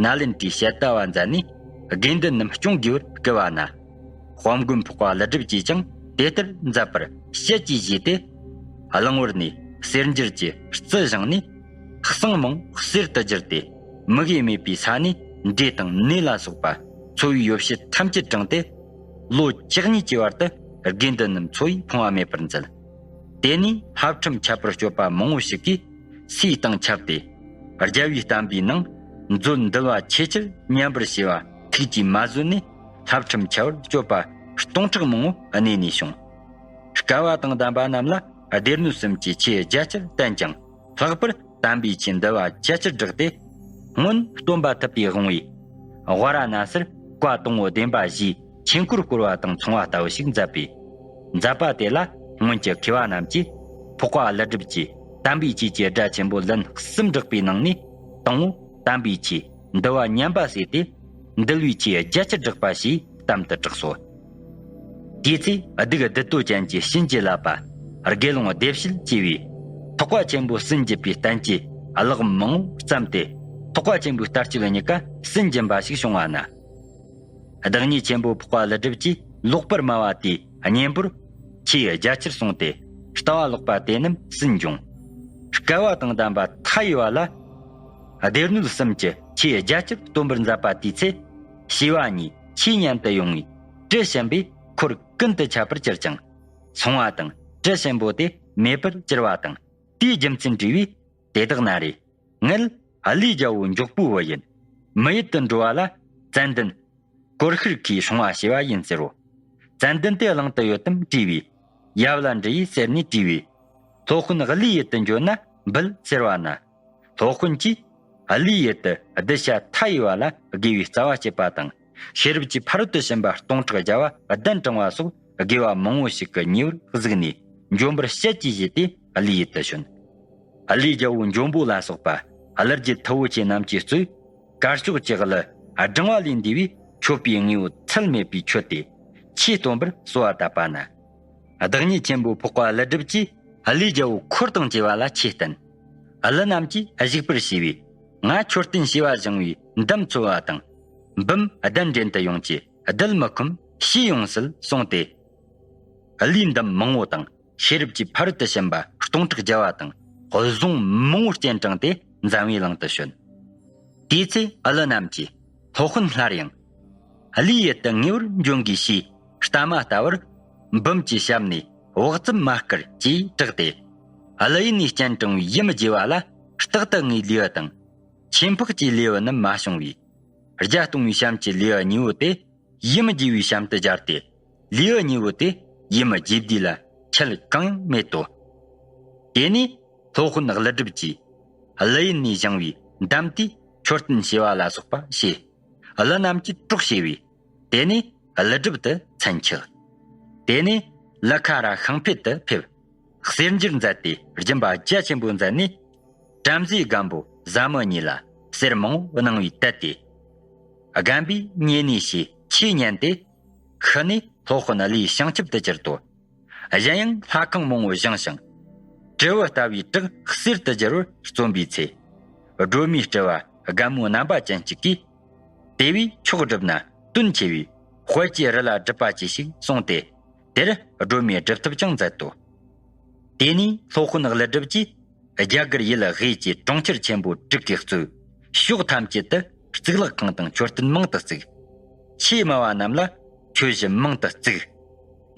ནཱ་ལེནྡྲའི་ཞལ་ལྟ་བ་མཛད་ནས་དགེ་འདུན་རྣམས་སྐྱོང་དགོས་པར་བསྐུལ་བ་ན། དཔལ་མགོན་འཕགས་པ་ཀླུ་སྒྲུབ་ཀྱིས་ཀྱང་དེ་ལྟར་མཛད་པར་ཞལ་གྱིས་བཞེས་ཏེ། གླང་བོར་ནས་གསེར་འགྱུར་གྱི་རྩི་བཞེངས་ནས། གསང་མང་གསེར་དུ་གྱུར་ཏེ། མུ་གེ་མེད་པའི་ས་ནས་འབྲས་དང་ནས་ལ་སོགས་པ་འཚོ་བའི་ཡོ་བྱད་ཐམས་ཅད་དྲངས་ཏེ། ལོ་བཅུ་གཉིས་ཀྱི་བར་དུ་དགེ་འདུན་རྣམས་འཚོ་བས་ཕོངས་པ་མེད་པར་མཛད། དེ་ནས་ལྷ་ཁྲིམས་ཁྱབ་པར་སྤྱོད་པ་མང་པོ་ཞིག་གིས་སུའི་སྟེང་ཁྱབ་སྟེ། རྒྱལ་བའི་བསྟན་པའི་ནང་མཛོད་འདུལ་བ་ཆེས་ཆེར་ཉམས་པར་བྱས་པ་ཐུགས་ཀྱིས་མ་བཟོད་ནས། ལྷ་ཁྲིམས་ཁྱབ་པར་སྤྱོད་པ་སྟོང་ཕྲག་མང་པོ་གནས་ནས་བྱུང་། སྐལ་བ་དང་ལྡན་པ་རྣམས་ལ་སྡེ་སྣོད་གསུམ་གྱི་ཆོས་རྒྱ་ཆེར་བསྟན་ཀྱང་། ལྷག་པར་དམ་པའི་ཆོས་འདུལ་བ་རྒྱ་ཆེར་བསྒྲགས་ཏེ། སྔོན་སྟོན་པ་ཐུབ་པའི་དབང་པོས་ཝཱ་ར་ཎ་སིར་བཀའ་དང་པོ་བདེན་པ་བཞིའི་ཆོས་འཁོར་བསྐོར་བ་དང་མཚུངས་པ་ལྟ་བུ་ཞིག་མཛད་པས། མཛད་པ་དེ་ལ་སྔོན་གྱི་མཁས་པ་རྣམས་ཀྱིས་འཕགས་པ་ཀླུ་སྒྲུབ་ཀྱིས་དམ་པའི་ཆོས་ཀྱི་སྒྲ་ཆེན་པོ་ལན་གསུམ་བསྒྲགས་པའི་ནང་ནས། དང་པོ་དམ་པའི་ཆོས་འདུལ་བ་ཉམས་པ་ཟད་དེ། འདུལ་བའི་ཆོས་རྒྱ་ཆེར་བསྒྲགས་པ་ཞེས་གཏམ་དུ་གྲགས་སོ། དེའི་ཚེ་སྡིག་བདུད་དོ་ཅན་གྱི་བྱིན་གྱིས་བརླབས་པ་དགེ་སློང་བདེ་བྱེད་ཅེས་པས། ཐེག་པ་ཆེན་པོ་ཟིན་བརྗིད་པའི་བསྟན་བཅོས་གླེགས་བམ་མང་པོ་བརྩམས་ཏེ། ཐེག་པ་ཆེན་པོའི་ལྟ་སྤྱོད་གཉིས་ཀ་ཟིན་སྦྱིན་པ་ཞིག་བྱུང་བ་ན། བདག་ཉིད་ཆེན་པོ་འཕགས་པ་ཀླུ་སྒྲུབ་ཀྱིས་ཀློག་པར་སྨྲ་བ་དེའི་གཉེན་པོར་ཆོས་རྒྱ་ཆེར་གསུངས་ཏེ། ལྟ་བ་ལོག་པ་དེ་རྣམས་ཟིན་འབྱུང་། སྐལ་བ་དང་ལྡན་པ་མཐའ་ཡས་པ་ལ། སྡེ་སྣོད་གསུམ་གྱི་ཆོས་རྒྱ་ཆེར་སྟོན་པར་མཛད་པ་དེའི་ཚེ། བྱིས་པ་གཉིས་ཆོས་ཉན་དུ་ཡོང་བའི་དྲི་ཞིམ་པས་འཁོར་ཀུན་ཏུ་ཁྱབ་པར་གྱུར་ཅིང་། སོང་བ་དང་དྲི་ཞིམ་པོ་དེ་མེད་པར་གྱུར་པ་དང་། དེའི་རྒྱུ་མཚན་དྲིས་པས། དེ་དག་ན་རེ། ངེད་ཀླུའི་རྒྱལ་པོ་མགྱོགས་པོའི་བུ་ཡིན། མི་ཡུལ་དུ་འགྲོ་བ་ལ་ཙན་དན་ཀོར་ཤུར་ཁའི་སྲུང་བ་བྱས་པ་ཡིན་ཟེར་རོ། ཙན་དན་དེ་གླིང་དུ་ཡོད་དམ་དྲིས་པས། ཡབ་ལ་འདྲི་ཡིས་ཟེར་ནས་དྲིས་པས། སློབ་དཔོན་ཀླུའི་ཡུལ་དུ་འབྱོན་ན་འབུལ་ཟེར་བ་ན། སློབ་དཔོན་གྱིས་ཀླུའི་ཡུལ་དུ་གདུལ་བྱ་མཐའ་ཡས་པ་ལ་དགེ་བའི་རྩ་བ་བསྐྱེད་པ་དང་། ཤེས་རབ་ཀྱི་ཕ་རོལ་ཏུ་ཕྱིན་པ་སྟོང་ཕྲག་བརྒྱ་པ་གདན་དྲངས་པ་སོགས་དགེ་བ་མང་པོ་ཞིག་གི་ཉེ་བར་གཟིགས་ནས། འབྱོན་པར་བཤད་ཀྱིས་བཞེས་ཏེ་ཀླུའི་ཡུལ་དུ་བྱོན། ཀླུའི་རྒྱལ་པོ་འཇོམས་པོ་ལ་སོགས་པ་ཀླུ་རྒྱལ་ཐུ་བོ་ཆེ་རྣམས་ཀྱིས་གཙོས། དཀར་ཕྱོགས་ཀྱི་ཀླུ་བགྲང་བ་ལས་འདས་པའི་མཆོད་པའི་དངོས་པོ་ཚད་མེད་པས་མཆོད་དེ། ཆོས་སྟོན་པར་གསོལ་བ་བཏབ་པ་ན། བདག་ཉིད་ཆེན་པོ་འཕགས་པ་ཀླུ་སྒྲུབ་ཀྱིས་ཀླུའི་རྒྱལ་པོ་འཁོར་དང་བཅས་པ་ལ་ཆོས་བསྟན། ཀླུ་རྣམས་ཀྱིས་བཞུགས་པར་བྱས་པས། ང་མཆོད་རྟེན་བྱེ་བ་བཞེངས་པའི་འདམ་འཚོལ་བ་དང་། འབུམ་གདན་འདྲེན་དུ་ཡོང་ཅི། རྡུལ་མི་ཁོམ་ཕྱིས་ཡོང་སྲིད་གསུངས་ཏེ། ཀླུའི་འདམ་མང་པོ་དང་། ཤེས་རབ་ཀྱི་ཕ་རོལ་ཏུ་ཕྱིན་པ་སྟོང་ཕྲག་བརྒྱ་པ་དང་། གཟུངས་མང་པོ་སྤྱན་དྲངས་ཏེ་འཛམ་བུའི་གླིང་དུ་བྱོན། དེའི་ཚེ་ཀླུ་རྣམས་ཀྱིས་སློབ་དཔོན་སླར་ཡང་། ཀླུའི་ཡུལ་དུ་ངེས་པར་འབྱོན་དགོས་ཞེས་ལྟ་མ་ལྟ་བར། འབུམ་གྱི་ཞབས་ནས་བག་ཙམ་མ་བསྐུར་ཅེས་གྲགས་ཏེ། ཀླུ་ཡུལ་ནས་སྤྱན་དྲངས་པའི་ཡུམ་རྒྱས་པ་ལ་རྟག་ཏུ་ངའི་ལེའུ་དང་། ཆོས་འཕགས་ཀྱི་ལེའུ་རྣམས་མ་བྱུང་བས། བརྒྱ་སྟོང་པའི་གཤམ་གྱི་ལེའུ་གཉིས་པོ་དེ། ཡུམ་རྒྱས་པའི་གཤམ་དུ་སྦྱར་ཏེ། ལེའུ་གཉིས་པོ་དེ་ཡུམ་རྒྱས་བསྡུས་ལ་ཁྱད་གང་ཡང་མེད་དོ། དེ་ནས་སློབ་དཔོན་ཀླུ་སྒྲུབ་ཀྱིས་ཀླུ་ཡུལ་ནས་བཞེངས་པའི་འདམ་དེའི་མཆོད་རྟེན་བྱེ་བ་ལ་སོགས་པ་བྱས། ཀླུ་རྣམས་ཀྱིས་གྲོགས་བྱས་པས། དེ་ནས་ཀླུ་སྒྲུབ་ཏུ་མཚན་ཆགས། དེ་ནས་ཀླུ་མཁར་ཤིང་ཕུད་དུ་ཕེབས། གསེར་འགྱུར་མཛད་དེ་སྦྱིན་པ་རྒྱ་ཆེན་པོ་མཛད་ནས། བྲམ་ཟེའི་སྒམ་པོ་བཟའ་མི་གཉིས་ལ་གསེར་མང་པོ་གནང་བས་དད་དེ། སྒམ་པོའི་ཉེ་གནས་ཞེས་ཆོས་ཉན་ཏེ། ཤི་ནས་སློབ་དཔོན་ཀླུའི་བྱང་ཆུབ་ཏུ་གྱུར་ཏོ། གཞན་ཡང་ལྷ་ཁང་མང་པོ་བཞེངས་ཤིང་། དྲིལ་བུ་ལྟ་བུའི་བྲག་གསེར་དུ་བསྒྱུར་བར་བརྩོན་པའི་ཚེ། སྒྲོལ་མའི་སྤྲུལ་པ་རྒན་མོ་རྣམ་པ་ཅན་གཅིག་གིས། དེ་བས་མཆོག་བསྒྲུབས་ན་དོན་ཆེ་བས། དཔལ་གྱི་རི་ལ་སྒྲུབ་པ་གྱིས་ཤིག་གསུངས་ཏེ། དེར་སྒྲོལ་མའི་སྒྲུབ་ཐབས་ཀྱང་མཛད་དོ། དེ་ནས་སློབ་དཔོན་ཀླུ་སྒྲུབ་ཀྱིས་རྒྱ་གར་ཡུལ་དབུས་ཀྱི་གྲོང་ཁྱེར་ཆེན་པོ་དྲུག་གིས་གཙོས་ཕྱོགས་ཐམས་ཅད་དུ་གཙུག་ལག་ཁང་དང་མཆོད་རྟེན་མང་དུ་བརྩིགས། ཆོས་སྨྲ་བ་རྣམས་ལ་མཆོད་གཞི་མང་དུ་བརྩིགས།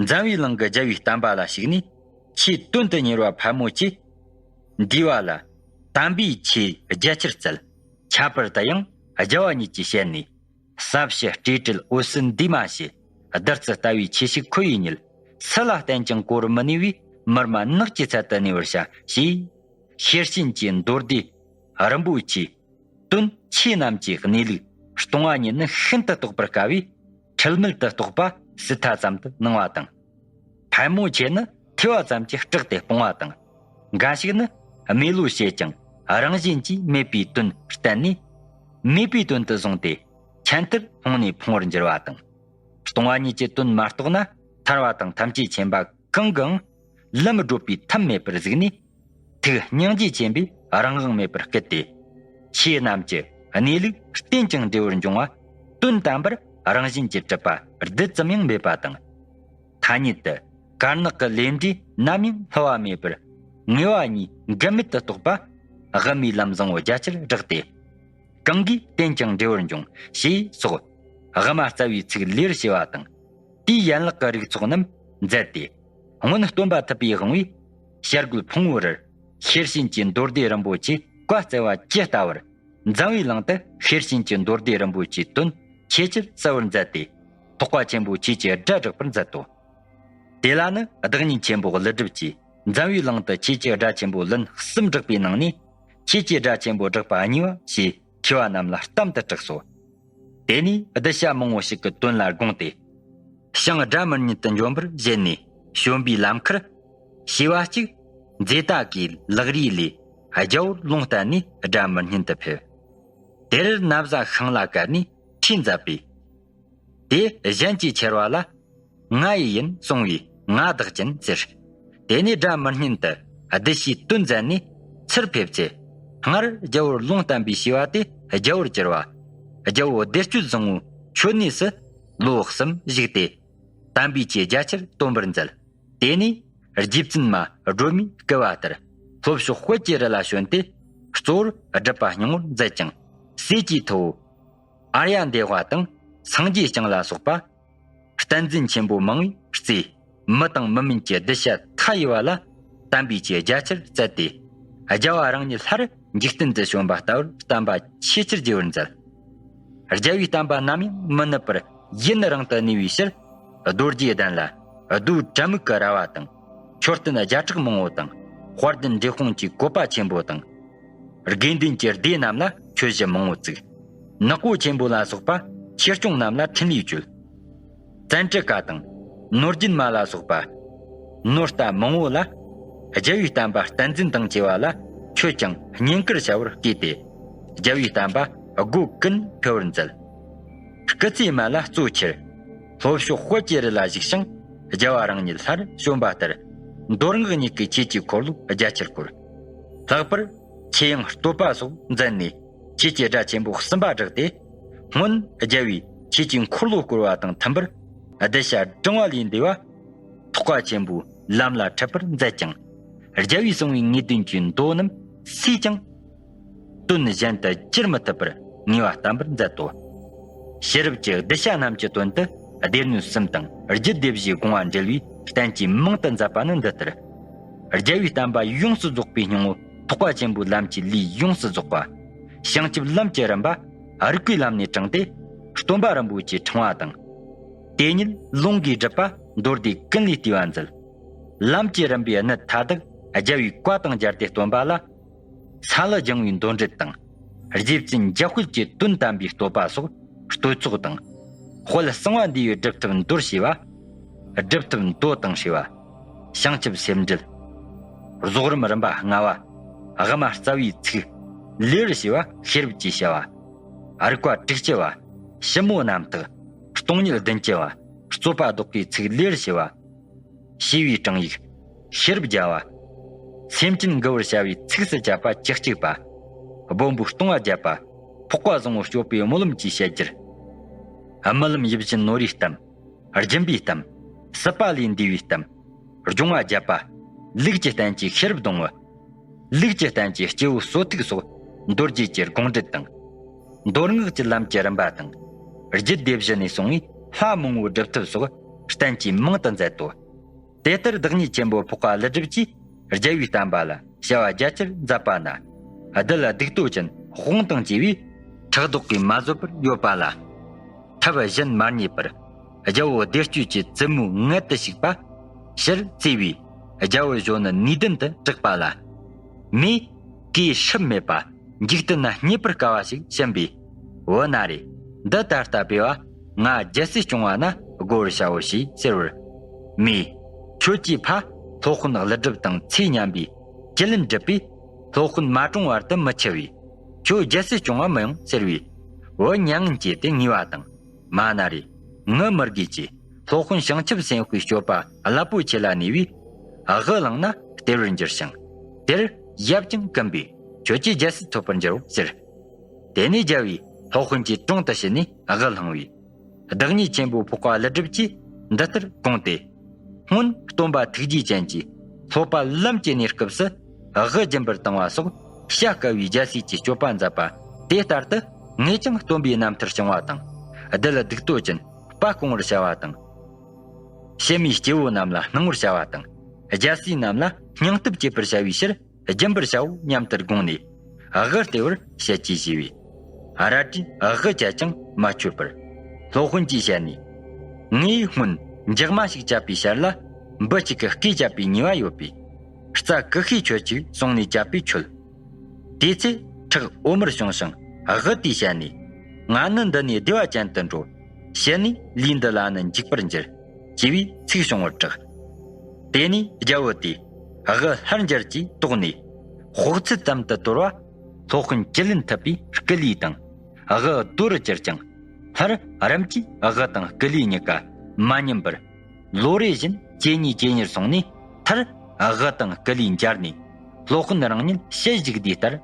འཛམ་བུའི་གླིང་གི་རྒྱལ་བའི་བསྟན་པ་ལ་ཞུགས་ནས། ཆོས་དོན་དུ་གཉེར་བ་ཕལ་མོ་ཆེས། འདུས་པ་ལ་དམ་པའི་ཆོས་རྒྱ་ཆེར་བསྩལ། ཁྱད་པར་དུ་ཡང་རྒྱལ་བ་ཉིད་ཀྱི་ཞལ་ནས། ཟབ་ཞི་སྤྲོས་བྲལ་འོད་གསལ་འདུས་མ་བྱས། བདུད་རྩི་ལྟ་བུའི་ཆོས་ཤིག་ཁོ་ཡིས་རྙེད། སུ་ལ་བསྟན་ཀྱང་གོ་བར་མི་ནུས་པས། མི་སྨྲ་ནགས་ཀྱི་ཚལ་དུ་གནས་པར་བྱ། ཞེས། ཤེར་ཕྱིན་གྱི་མདོ་སྡེ་རིན་པོ་ཆེའི་དོན་ཆོས་རྣམས་ཀྱི་གནས་ལུགས་སྟོང་པ་ཉིད་ནི་ཤིན་ཏུ་རྟོགས་པར་དཀའ་བས། འཁྲུལ་མེད་དུ་རྟོགས་པ་སྲིད་མཐའ་ཙམ་དུ་སྣང་བ་དང་། ཕལ་མོ་ཆེ་ནི་ཐོས་པ་ཙམ་གྱིས་སྐྲག་སྟེ་སྤོང་བ་དང་། འགའ་ཞིག་ནི་རྨི་ལམ་བྱེད་ཀྱང་རང་བཞིན་གྱིས་མེད་པའི་དོན་བསྟན་ནས། མེད་པའི་དོན་དུ་བཟུང་སྟེ་ཆད་མཐར་ལྷུང་ནས་ཕུང་བར་འགྱུར་བ་དང་། སྟོང་པ་ཉིད་ཀྱི་དོན་མ་རྟོགས་ན། ཐར་བ་དང་ཐམས་ཅད་མཁྱེན་པ་གང་གིའང་ལམ་བགྲོད་པའི་ཐབས་མེད་པར་གཟིགས་ནས། ཐུགས་སྙིང་རྗེ་ཆེན་པོས་རང་དབང་མེད་པར་བསྐུལ་ཏེ། ཆོས་རྣམས་ཀྱི་གནས་ལུགས་རྟེན་ཅིང་འབྲེལ་བར་འབྱུང་བ། དོན་དམ་པར་རང་བཞིན་གྱིས་གྲུབ་པ་རྡུལ་ཙམ་ཡང་མེད་པ་དང་། ཐ་སྙད་དུ་དཀར་ནག་གི་ལས་འབྲས་ནམ་ཡང་བསླུ་བ་མེད་པར། ངེས་པ་གཉིས་འགལ་མེད་དུ་རྟོགས་པ། དབུ་མའི་ལམ་བཟང་པོ་རྒྱ་ཆེར་བསྒྲགས་ཏེ། གང་གིས་བསྟེན་ཀྱང་འབྲེལ་བར་འབྱུང་། ཞེས་སོགས་དབུ་མ་རྩ་བའི་ཚིག་ལེར་བྱས་པ་དང་། དེའི་ཡན་ལག་གི་རིགས་ཚོགས་རྣམས་མཛད་དེ། སྔོན་སྟོན་པ་ཐུབ་པའི་དབང་པོས་བྱ་རྒོད་ཕུང་པོའི་རིར་ཤེར་ཕྱིན་གྱི་མདོ་སྡེ་རིན་པོ་ཆེ་བཀའ་སྩལ་བ་ཇི་ལྟ་བར། འཛམ་བུའི་གླིང་དུ་ཤེར་ཕྱིན་གྱི་མདོ་སྡེ་རིན་པོ་ཆེའི་དོན་ཆེས་ཆེར་གསལ་བར་མཛད་དེ། ཐེག་པ་ཆེན་པོའི་ཆོས་ཀྱི་སྒྲ་བསྒྲགས་པར་མཛད་དོ། དེ་ལ་ནི་བདག་ཉིད་ཆེན་པོ་ཀླུ་སྒྲུབ་ཀྱིས་འཛམ་བུའི་གླིང་དུ་ཆོས་ཀྱི་སྒྲ་ཆེན་པོ་ལན་གསུམ་བསྒྲགས་པའི་ནང་ནས། ཆོས་ཀྱི་སྒྲ་ཆེན་པོ་བསྒྲགས་པ་གཉིས་པ་ཞེས་མཁས་པ་རྣམས་ལ་གཏམ་དུ་གྲགས་སོ། དེ་ནས་གདུལ་བྱ་མང་པོ་ཞིག་གི་དོན་ལ་དགོངས་ཏེ། ཞིང་སྒྲ་མི་སྙན་དུ་འབྱོན་པར་བཞེད་ནས། བྱོན་པའི་ལམ་ཁར་བྱིས་པ་གཅིག་མཛེ་ཏ་གའི་ལག་རིས་ལས་རྒྱལ་པོར་ལུང་བསྟན་ནས་སྒྲ་མི་སྙན་དུ་ཕེབས། དེར་ན་བཟའ་ཤིང་ལ་བཀལ་ནས་ཁྲིད་མཛད་པས། དེ་གཞན་གྱིས་ཁྱེར་བ་ལ། ང་ཡི་ཡིན་གསུང་བས་ང་བདག་ཅན་ཟེར། དེ་ནས་སྒྲ་མི་སྙན་དུ་གདུལ་བྱའི་དོན་མཛད་ནས་ཚུར་ཕེབས་ཚེ། སྔར་རྒྱལ་པོར་ལུང་བསྟན་པའི་བྱིས་པ་དེ་རྒྱལ་པོར་གྱུར་པ། རྒྱལ་པོ་བདེ་སྤྱོད་བཟང་པོའི་མཆོད་གནས་སུ་ལོ་གསུམ་བཞུགས་ཏེ། དམ་པའི་ཆོས་རྒྱ་ཆེར་སྟོན་པར་མཛད། དེ་ནས་རྗེ་བཙུན་མ་སྒྲོལ་མས་བསྐུལ་བ་ལྟར་ལྷོ་ཕྱོགས་དཔལ་གྱི་རི་ལ་བྱོན་ཏེ། གཙོ་བོར་སྒྲུབ་པ་སྙིང་པོར་མཛད་ཅིང་། སྲས་ཀྱི་ཐུ་བོ་ཨཱརྱ་དེ་ཝ་དང་སངས་རྒྱས་བསྐྱངས་ལ་སོགས་པ། བསྟན་འཛིན་ཆེན་པོ་མང་པོས་བརྩིས། མི་དང་མི་མིན་གྱི་གདུལ་བྱ་མཐའ་ཡས་པ་ལ་དམ་པའི་ཆོས་རྒྱ་ཆེར་བསྩལ་ཏེ། རྒྱལ་བ་རང་ཉིད་སླར་འཇིག་རྟེན་དུ་བྱོན་པ་ལྟ་བུར་བསྟན་པ་ཆེས་ཆེར་རྒྱས་པར་མཛད། རྒྱལ་བའི་བསྟན་པ་ནམ་ཡང་མི་ནུབ་པར་ཡུན་རིང་དུ་གནས་པའི་ཕྱིར། རྡོ་རྗེ་གདན་ལ་རྡོའི་དྲ་མིག་གི་ར་བ་དང་། མཆོད་རྟེན་བརྒྱ་ཕྲག་མང་པོ་དང་ དཔལ་ལྡན་འབྲས་སྤུངས་ཀྱི་བཀོད་པ་ཆེན་པོ་དང་། དགེ་འདུན་གྱི་སྡེ་རྣམས་ལ་ཆོས་གཞི་མང་པོ་བཙུགས། ནག་པོ་ཆེན་པོ་ལ་སོགས་པ་ཆོས་སྐྱོང་རྣམས་ལ་འཕྲིན་ལས་བཅོལ། བཙན་ཁྲི་ཀ་དང་ནོར་རྒྱུན་མ་ལ་སོགས་པ་ནོར་རྟ་མང་པོ་ལ། རྒྱལ་བའི་བསྟན་པ་བསྟན་འཛིན་དང་བཅས་པ་ལ་ཆོས་ཀྱང་བསྙེན་བཀུར་བྱ་བར་བསྐུལ་ཏེ། རྒྱལ་བའི་བསྟན་པ་སྒོ་ཀུན་འཕེལ་བར་མཛད། སྐུ་ཚེ་མ་ལ་གཙོ་ཆེར། ལྷོ་ཕྱོགས་དཔལ་གྱི་རི་ལ་བཞུགས་ཤིང་། རྒྱལ་བ་རང་ཉིད་ལྷར་བྱོན་པ་ལྟར། མདོ་སྔགས་གཉིས་ཀྱི་ཆོས་ཀྱི་འཁོར་ལོ་རྒྱ་ཆེར་བསྐོར། ལྷག་པར་ཆོས་དབྱིངས་བསྟོད་པ་སོགས་མཛད་ནས། ཆོས་ཀྱི་སྒྲ་ཆེན་པོ་གསུམ་པ་བསྒྲགས་ཏེ། སྔོན་རྒྱལ་བས་ཆོས་ཀྱི་འཁོར་ལོ་བསྐོར་བ་དང་མཐུན་པར། གདུལ་བྱ་བགྲང་བ་ལས་འདས་པ། ཐེག་པ་ཆེན་པོའི་ལམ་ལ་འཁྲིད་པར་མཛད་ཅིང་། རྒྱལ་བས་གསུངས་པའི་ངེས་དོན་གྱི་མདོ་རྣམས་སུས་ཀྱང་དོན་གཞན་དུ་བསྒྱུར་མི་ཐུབ་པར་ངེས་པ་བསྟན་པར་མཛད་དོ། ཕྱི་རབས་ཀྱི་གདུལ་བྱ་རྣམས་ཀྱི་དོན་དུ་སྡེ་སྣོད་གསུམ་དང་རྒྱུད་སྡེ་བཞིའི་དགོངས་པ་འགྲེལ་བའི་བསྟན་བཅོས་མང་དུ་མཛད་པ་ནི་འདི་ལྟར། རྒྱལ་བའི་བསྟན་པ་ཡོངས་སུ་རྫོགས་པའི་སྙིང་པོ་ཐེག་པ་ཆེན་པོའི་ལམ་གྱི་ལུས་ཡོངས་སུ་རྫོགས་པ། བྱང་ཆུབ་ལམ་གྱི་རིམ་པ་རིགས་པའི་ལམ་ནས་དྲངས་ཏེ། སྟོན་པ་རིན་པོ་ཆེའི་ཕྲེང་བ་དང་། དེ་ཉིད་ལུང་གིས་བསྒྲུབས་པ་མདོ་སྡེ་ཀུན་ལས་བལྟས་པ་མཛད། ལམ་གྱི་རིམ་པའི་གནད་མཐའ་དག་རྒྱལ་བའི་བཀའ་དང་སྦྱར་ཏེ་སྟོན་པ་ལ། ས་ལ་སྦྱང་བའི་མདོ་འགྲེལ་དང་། རྗེ་བཙུན་འཇམ་དཔལ་གྱི་དོན་དམ་པའི་བསྟོད་པ་སོགས་བསྟོད་ཚོགས་དང་། དཔལ་གསང་བ་འདུས་པའི་སྒྲུབ་ཐབས་མདོར་བྱས་པ། སྒྲུབ་ཐབས་མདོ་དང་བྱས་པ། བྱང་ཆུབ་སེམས་འགྲེལ། རྫོགས་རིམ་རིམ་པ་ལྔ་པ། དབུ་མ་རྩ་བའི་ཚིག་ལེའུར་བྱས་པ་ཤེས་རབ་ཀྱི་བྱ་བ། རིགས་པ་དྲུག་ཅུ་པ། ཞིབ་མོ་རྣམ་འཐག་སྟོང་ཉིད་བདུན་ཅུ་པ། རྩོད་པ་ཟློག་པའི་ཚིག་ལེའུར་བྱས་པ། ཞི་བའི་དྲང་ཡིག་ཤེས་རབ་བརྒྱ་པ། སེམས་ཅན་འགུལ་བར་བྱ་བའི་ཚིགས་སུ་བཅད་པ་བཅུ་གཅིག་པ། སྦོམ་པོའི་ལྟུང་བ་བརྒྱད་པ། འཕགས་པ་བཟང་པོ་སྤྱོད་པའི་སྨོན་ལམ་གྱི་བཤད་རྒྱུད། རྨི་ལམ་ཡིད་བཞིན་ནོར་བུའི་གཏམ། སྦྱིན་པའི་གཏམ། སྲིད་པ་ལས་འདས་པའི་གཏམ། སྦྱོང་བ་བརྒྱད་པ། ལུགས་ཀྱི་བསྟན་བཅོས་ཤེས་རབ་སྡོང་བུ། ལུགས་ཀྱི་བསྟན་བཅོས་སྐྱེས་བུ་གསོ་ཐིགས་སོགས་མདོ་རྒྱུད་ཀྱི་དགོངས་འགྲེལ་དང་། མདོ་སྔགས་ཀྱི་ལམ་གྱི་རིམ་པ་དང་། རྒྱུད་སྡེ་བཞི་ནས་གསུངས་པའི་ལྷ་མང་པོའི་སྒྲུབ་ཐབས་སོགས་བསྟན་བཅོས་མང་དུ་མཛད་དོ། དེ་ལྟར་བདག་ཉིད་ཆེན་པོ་འཕགས་པ་ཀླུ་སྒྲུབ་ཀྱིས་རྒྱལ་བའི་བསྟན་པ་ལ་བྱ་བ་རྒྱ་ཆེར་མཛད་པ་ན། གདུལ་སྡིག་ཏོ་ཅན་དཔུང་དང་བཅས་པས་ཕྲག་དོག་གིས་མ་བཟོད་པར་ཡོད་པ་ལ། ཐབས་གཞན་མ་རྙེད་པར་རྒྱལ་པོ་བདེ་སྤྱོད་ཀྱི་བཙུན་མོའི་མངལ་དུ་ཞུགས་པ་ཕྱིར་བཙས་པས། རྒྱལ་པོའི་གཞོན་ནུ་ནུས་ལྡན་དུ་གྲགས་པ་ལ། མོས་གོས་སྲུབས་མེད་པ་འཇིག་རྟེན་ན་རྙེད་པར་དཀའ་བ་ཞིག་བྱིན་པས། འོ་ན་རེ། འདི་ད་ལྟ་བས་པ་ང་རྒྱལ་སྲིད་སྐྱོང་བ་ན་བགོ་བར་བྱའོ་ཞེས་ཟེར་བར། མོས། ཁྱོད་ཀྱིས་ཕ་སློབ་དཔོན་ཀླུ་སྒྲུབ་དང་ཚེ་མཉམ་པའི་ཀྱི་ལན་སྒྲུབ་པས། སློབ་དཔོན་མ་གྲོངས་བར་དུ་མི་འཆི་བས། ཁྱོད་རྒྱལ་སྲིད་སྐྱོང་བ་མི་ཡོང་ཟེར་བས། འོ་མྱ་ངན་སྐྱེས་ཏེ་ངུས་པ་དང་། མ་ན་རེ། ངུ་མི་དགོས་ཀྱི། སློབ་དཔོན་བྱང་ཆུབ་སེམས་དཔའི་སྤྱོད་པ་རླབས་པོ་ཆེ་ལ་གནས་པས། དབུ་བླངས་ན་སྟེར་བར་འགྱུར་ཞིང་། དེར་ཡབ་ཀྱང་བཀུམ་པས། ཁྱོད་ཀྱིས་རྒྱལ་སྲིད་ཐོབ་པར་འགྱུར་རོ་ཟེར། དེ་ནས་རྒྱལ་བས་སློབ་དཔོན་གྱི་དྲུང་དུ་ཞུས་ནས་དབུ་བླངས་པས། བདག་ཉིད་ཆེན་པོ་འཕགས་པ་ཀླུ་སྒྲུབ་ཀྱིས་འདི་ལྟར་དགོངས་ཏེ། སྔོན་སྟོན་པ་ཐུགས་རྗེ་ཅན་གྱིས་སློབ་པ་ལམ་གྱི་གནས་སྐབས་སུ་དབུ་སྦྱིན་པར་བཏང་བ་སོགས་བྱ་དཀའ་བའི་རྒྱལ་སྲིད་ཀྱི་སྤྱོད་པ་མཛད་པ་དེ་ལྟར་དུ་ངས་ཀྱང་སྟོན་པའི་རྣམ་ཐར་བྱུང་བ་དང་། གདུལ་སྡིག་ཏོ་ཅན་དཔའ་སྐོང་བར་བྱ་བ་དང་། ཕྱི་མའི་སྐྱེ་བོ་རྣམས་ལ་སྣང་བར་བྱ་བ་དང་། རྒྱལ་སྲས་རྣམས་ལ་སྙིང་སྟོབས་བསྐྱེད་པར་བྱ་བའི་ཕྱིར་སྦྱིན་པར་བྱའོ་སྙམ་དུ་དགོངས་ནས། དབུ་སྟེར་བར་བཤད་ཅེས་ཞུས་པས། རལ་གྲིས་དབུ་བཅད་ཀྱང་མ་ཆོད་པར། སློབ་དཔོན་གྱིས་བཤད་ནས། ངས་སྔོན་འཇག་མ་ཞིག་བཅད་པའི་ཞར་ལ། འབུ་གཅིག་གི་སྐེ་བཅད་པའི་ཉེས་པ་ཡོད་པས། རྩྭ་ཀུ་ཤའི་ཁྱུ་གཅིག་བསྲུངས་ནས་བཅད་པས་ཆོད། དེ་ཚེ་ཁྲག་འོ་མར་བྱུང་ཞིང་དབུ་དེས་བཤད་ནས། ང་ནི་འདི་ནས་བདེ་བ་ཅན་དུ་འགྲོ། ཕྱི་ནས་ལུས་འདི་ལ་ནི་འཇིགས་པར་འགྱུར། ཅེས་པའི་ཚིག་བྱུང་བར་གྲགས། དེ་ནས་རྒྱལ་པོ་དེས་དབུ་ལྷར་འགྱུར་གྱིས་དོགས་ནས། དཔོག་ཚད་ཙམ་དུ་དོར་བ། སློབ་དཔོན་ཀྱི་ལན་ཐུབ་པའི་སྐུ་ལུས་དང་། དབུ་རྡོ་རུ་གྱུར་ཀྱང་། སླར་རིམ་གྱིས་དབུ་དང་སྐུ་ལུས་གཉིས་ཀ་མ་ཉམས་པར། ལོ་རེ་བཞིན་ཇེ་ཉེ་ཇེ་ཉེར་སོང་ནས། མཐར་དབུ་དང་སྐུ་ལུས་འབྱར་ནས། སློབ་དཔོན་རང་ཉིད་ཕྱི་བཞུགས་དུས་ལྟར།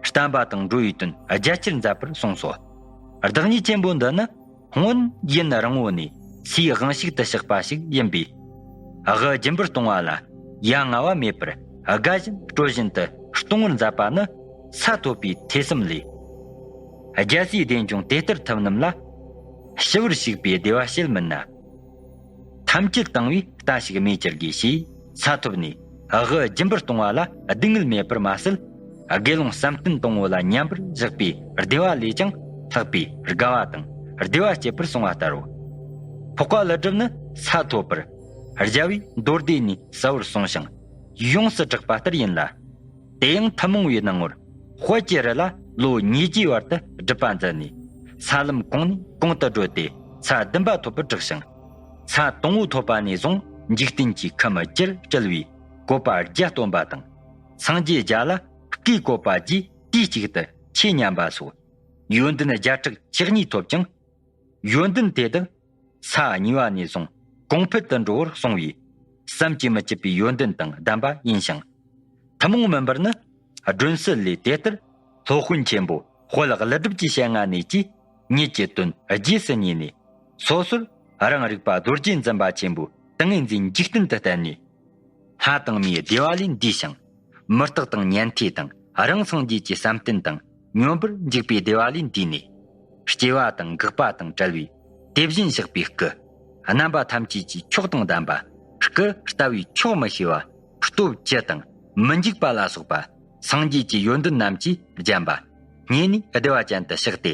བསྟན་པ་དང་འགྲོ་བའི་དོན་རྒྱ་ཆེར་མཛད་པར་གསུངས་སོ། བདག་ཉིད་ཆེན་པོ་འདི་ནི་སྔོན་ཡུན་རིང་བོ་ནས་སའི་དབང་ཕྱུག་ཏུ་གཤེགས་པ་ཞིག་ཡིན་པས། དབུ་སྦྱིན་པར་གཏོང་བ་ལ་ཡ་ང་བ་མེད་པར་དགའ་བཞིན་སྤྲོ་བཞིན་དུ་གཏོང་བར་མཛད་པ་ནི་ས་ཐོབ་པའི་ཐོས་བསམ་ལས། རྒྱལ་སྲས་བདེ་འབྱུང་དེ་ལྟར་ཐུབ་རྣམས་ལ། ཞི་བར་གཤེགས་པའི་བདེ་བ་བྱེད་མིན་ན། ཐམས་ཅད་བཏང་བའི་རྟ་ཞིག་རྨས་གྱུར་དགོས་ཞེས་ས་ཐོབ་ནས་དབུ་སྦྱིན་པར་གཏོང་བ་ལ་སྡུག་བསྔལ་མེད་པར་མ་ཟད། དགེ་སློང་བསམ་གཏན་དང་པོ་ལ་མཉམ་པར་བཞག་པའི་བདེ་བ་ལས་ཀྱང་ལྷག་པའི་དགའ་བ་དང་བདེ་བ་སྐྱེད་པར་གསུངས་པ་ལྟར་རོ། འཕགས་པ་ཀླུ་སྒྲུབ་ནི་ས་ཐོབ་པར་རྒྱལ་པོས་མདོ་སྡེ་ནས་གསལ་བར་གསུངས་ཤིང་ ཡོངས་སུ་གྲགས་པ་ལྟར་ཡིན་ལ། དེ་ཡང་ཐུན་མོང་བའི་སྣང་ངོར་དཔལ་གྱི་རི་ལ་ལོ་ཉིས་བརྒྱའི་བར་དུ་སྒྲུབ་པ་མཛད་ནས། ས་ལམ་གོང་ནས་གོང་དུ་བགྲོད་དེ་ས་བདུན་པ་ཐོབ་པར་གྲགས་ཤིང་། ས་དང་པོ་ཐོབ་པ་ནས་བཟུང་འཇིག་རྟེན་གྱི་ཁམས་བརྒྱར་སྤྲུལ་བའི་བཀོད་པ་བརྒྱད་སྟོན་པ་དང་། སངས་རྒྱས་བརྒྱ་ལ་བཀའི་བཀོད་པ་བརྒྱའི་དུས་གཅིག་ཏུ་ཆོས་ཉན་པ་སོགས་ཡོན་ཏན་བརྒྱ་ཕྲག་བཅུ་གཉིས་ཐོབ་ཅིང་། ཡོན་ཏན་དེ་དག་ས་གཉིས་པ་ནས་བཟུང་གོང་འཕེལ་དུ་འགྲོ་བར་གསུངས་པས། བསམ་གྱིས་མི་ཁྱབ་པའི་ཡོན་ཏན་དང་ལྡན་པ་ཡིན་ཞིང་། ཐུན་མོང་མིན་པར་ནི། སྒྲོན་གསལ་ལས་དེ་ལྟར་སློབ་དཔོན་ཆེན་པོ་དཔལ་ཀླུ་སྒྲུབ་ཀྱི་ཞལ་སྔ་ནས་ཀྱིས་ཉིད་ཀྱི་དོན་རྗེས་སུ་བརྙེས་ནས། སོ་སོར་རང་རིག་པ་རྡོ་རྗེ་འཛིན་པ་ཆེན་པོའི་ཏིང་ངེ་འཛིན་འཇིག་རྟེན་དུ་བསྟན་ནས། ལྷ་དང་མིའི་བདེ་བ་ལས་འདས་ཤིང་། མི་རྟག་དང་ཉན་ཐོས་དང་རང་སངས་རྒྱས་ཀྱི་བསམ་གཏན་དང་མྱོང་བར་འཇུག་པའི་བདེ་བ་ལས་འདས་ནས། སྐྱེ་བ་དང་འགག་པ་དང་བྲལ་བའི་དེ་བཞིན་གཤེགས་པའི་སྐུ། རྣམ་པ་ཐམས་ཅད་ཀྱི་མཆོག་དང་ལྡན་པ། སྐུ་ལྟ་བུའི་ཆོག་མི་ཤེས་པ། སྟོབས་བཅུ་དང་མི་འཇིགས་པ་ལ་སོགས་པ་སངས་རྒྱས་ཀྱི་ཡོན་ཏན་རྣམས་ཀྱིས་བརྒྱན་པ། བརྙེས་ནས་བདེ་བ་ཅན་དུ་གཤེགས་ཏེ།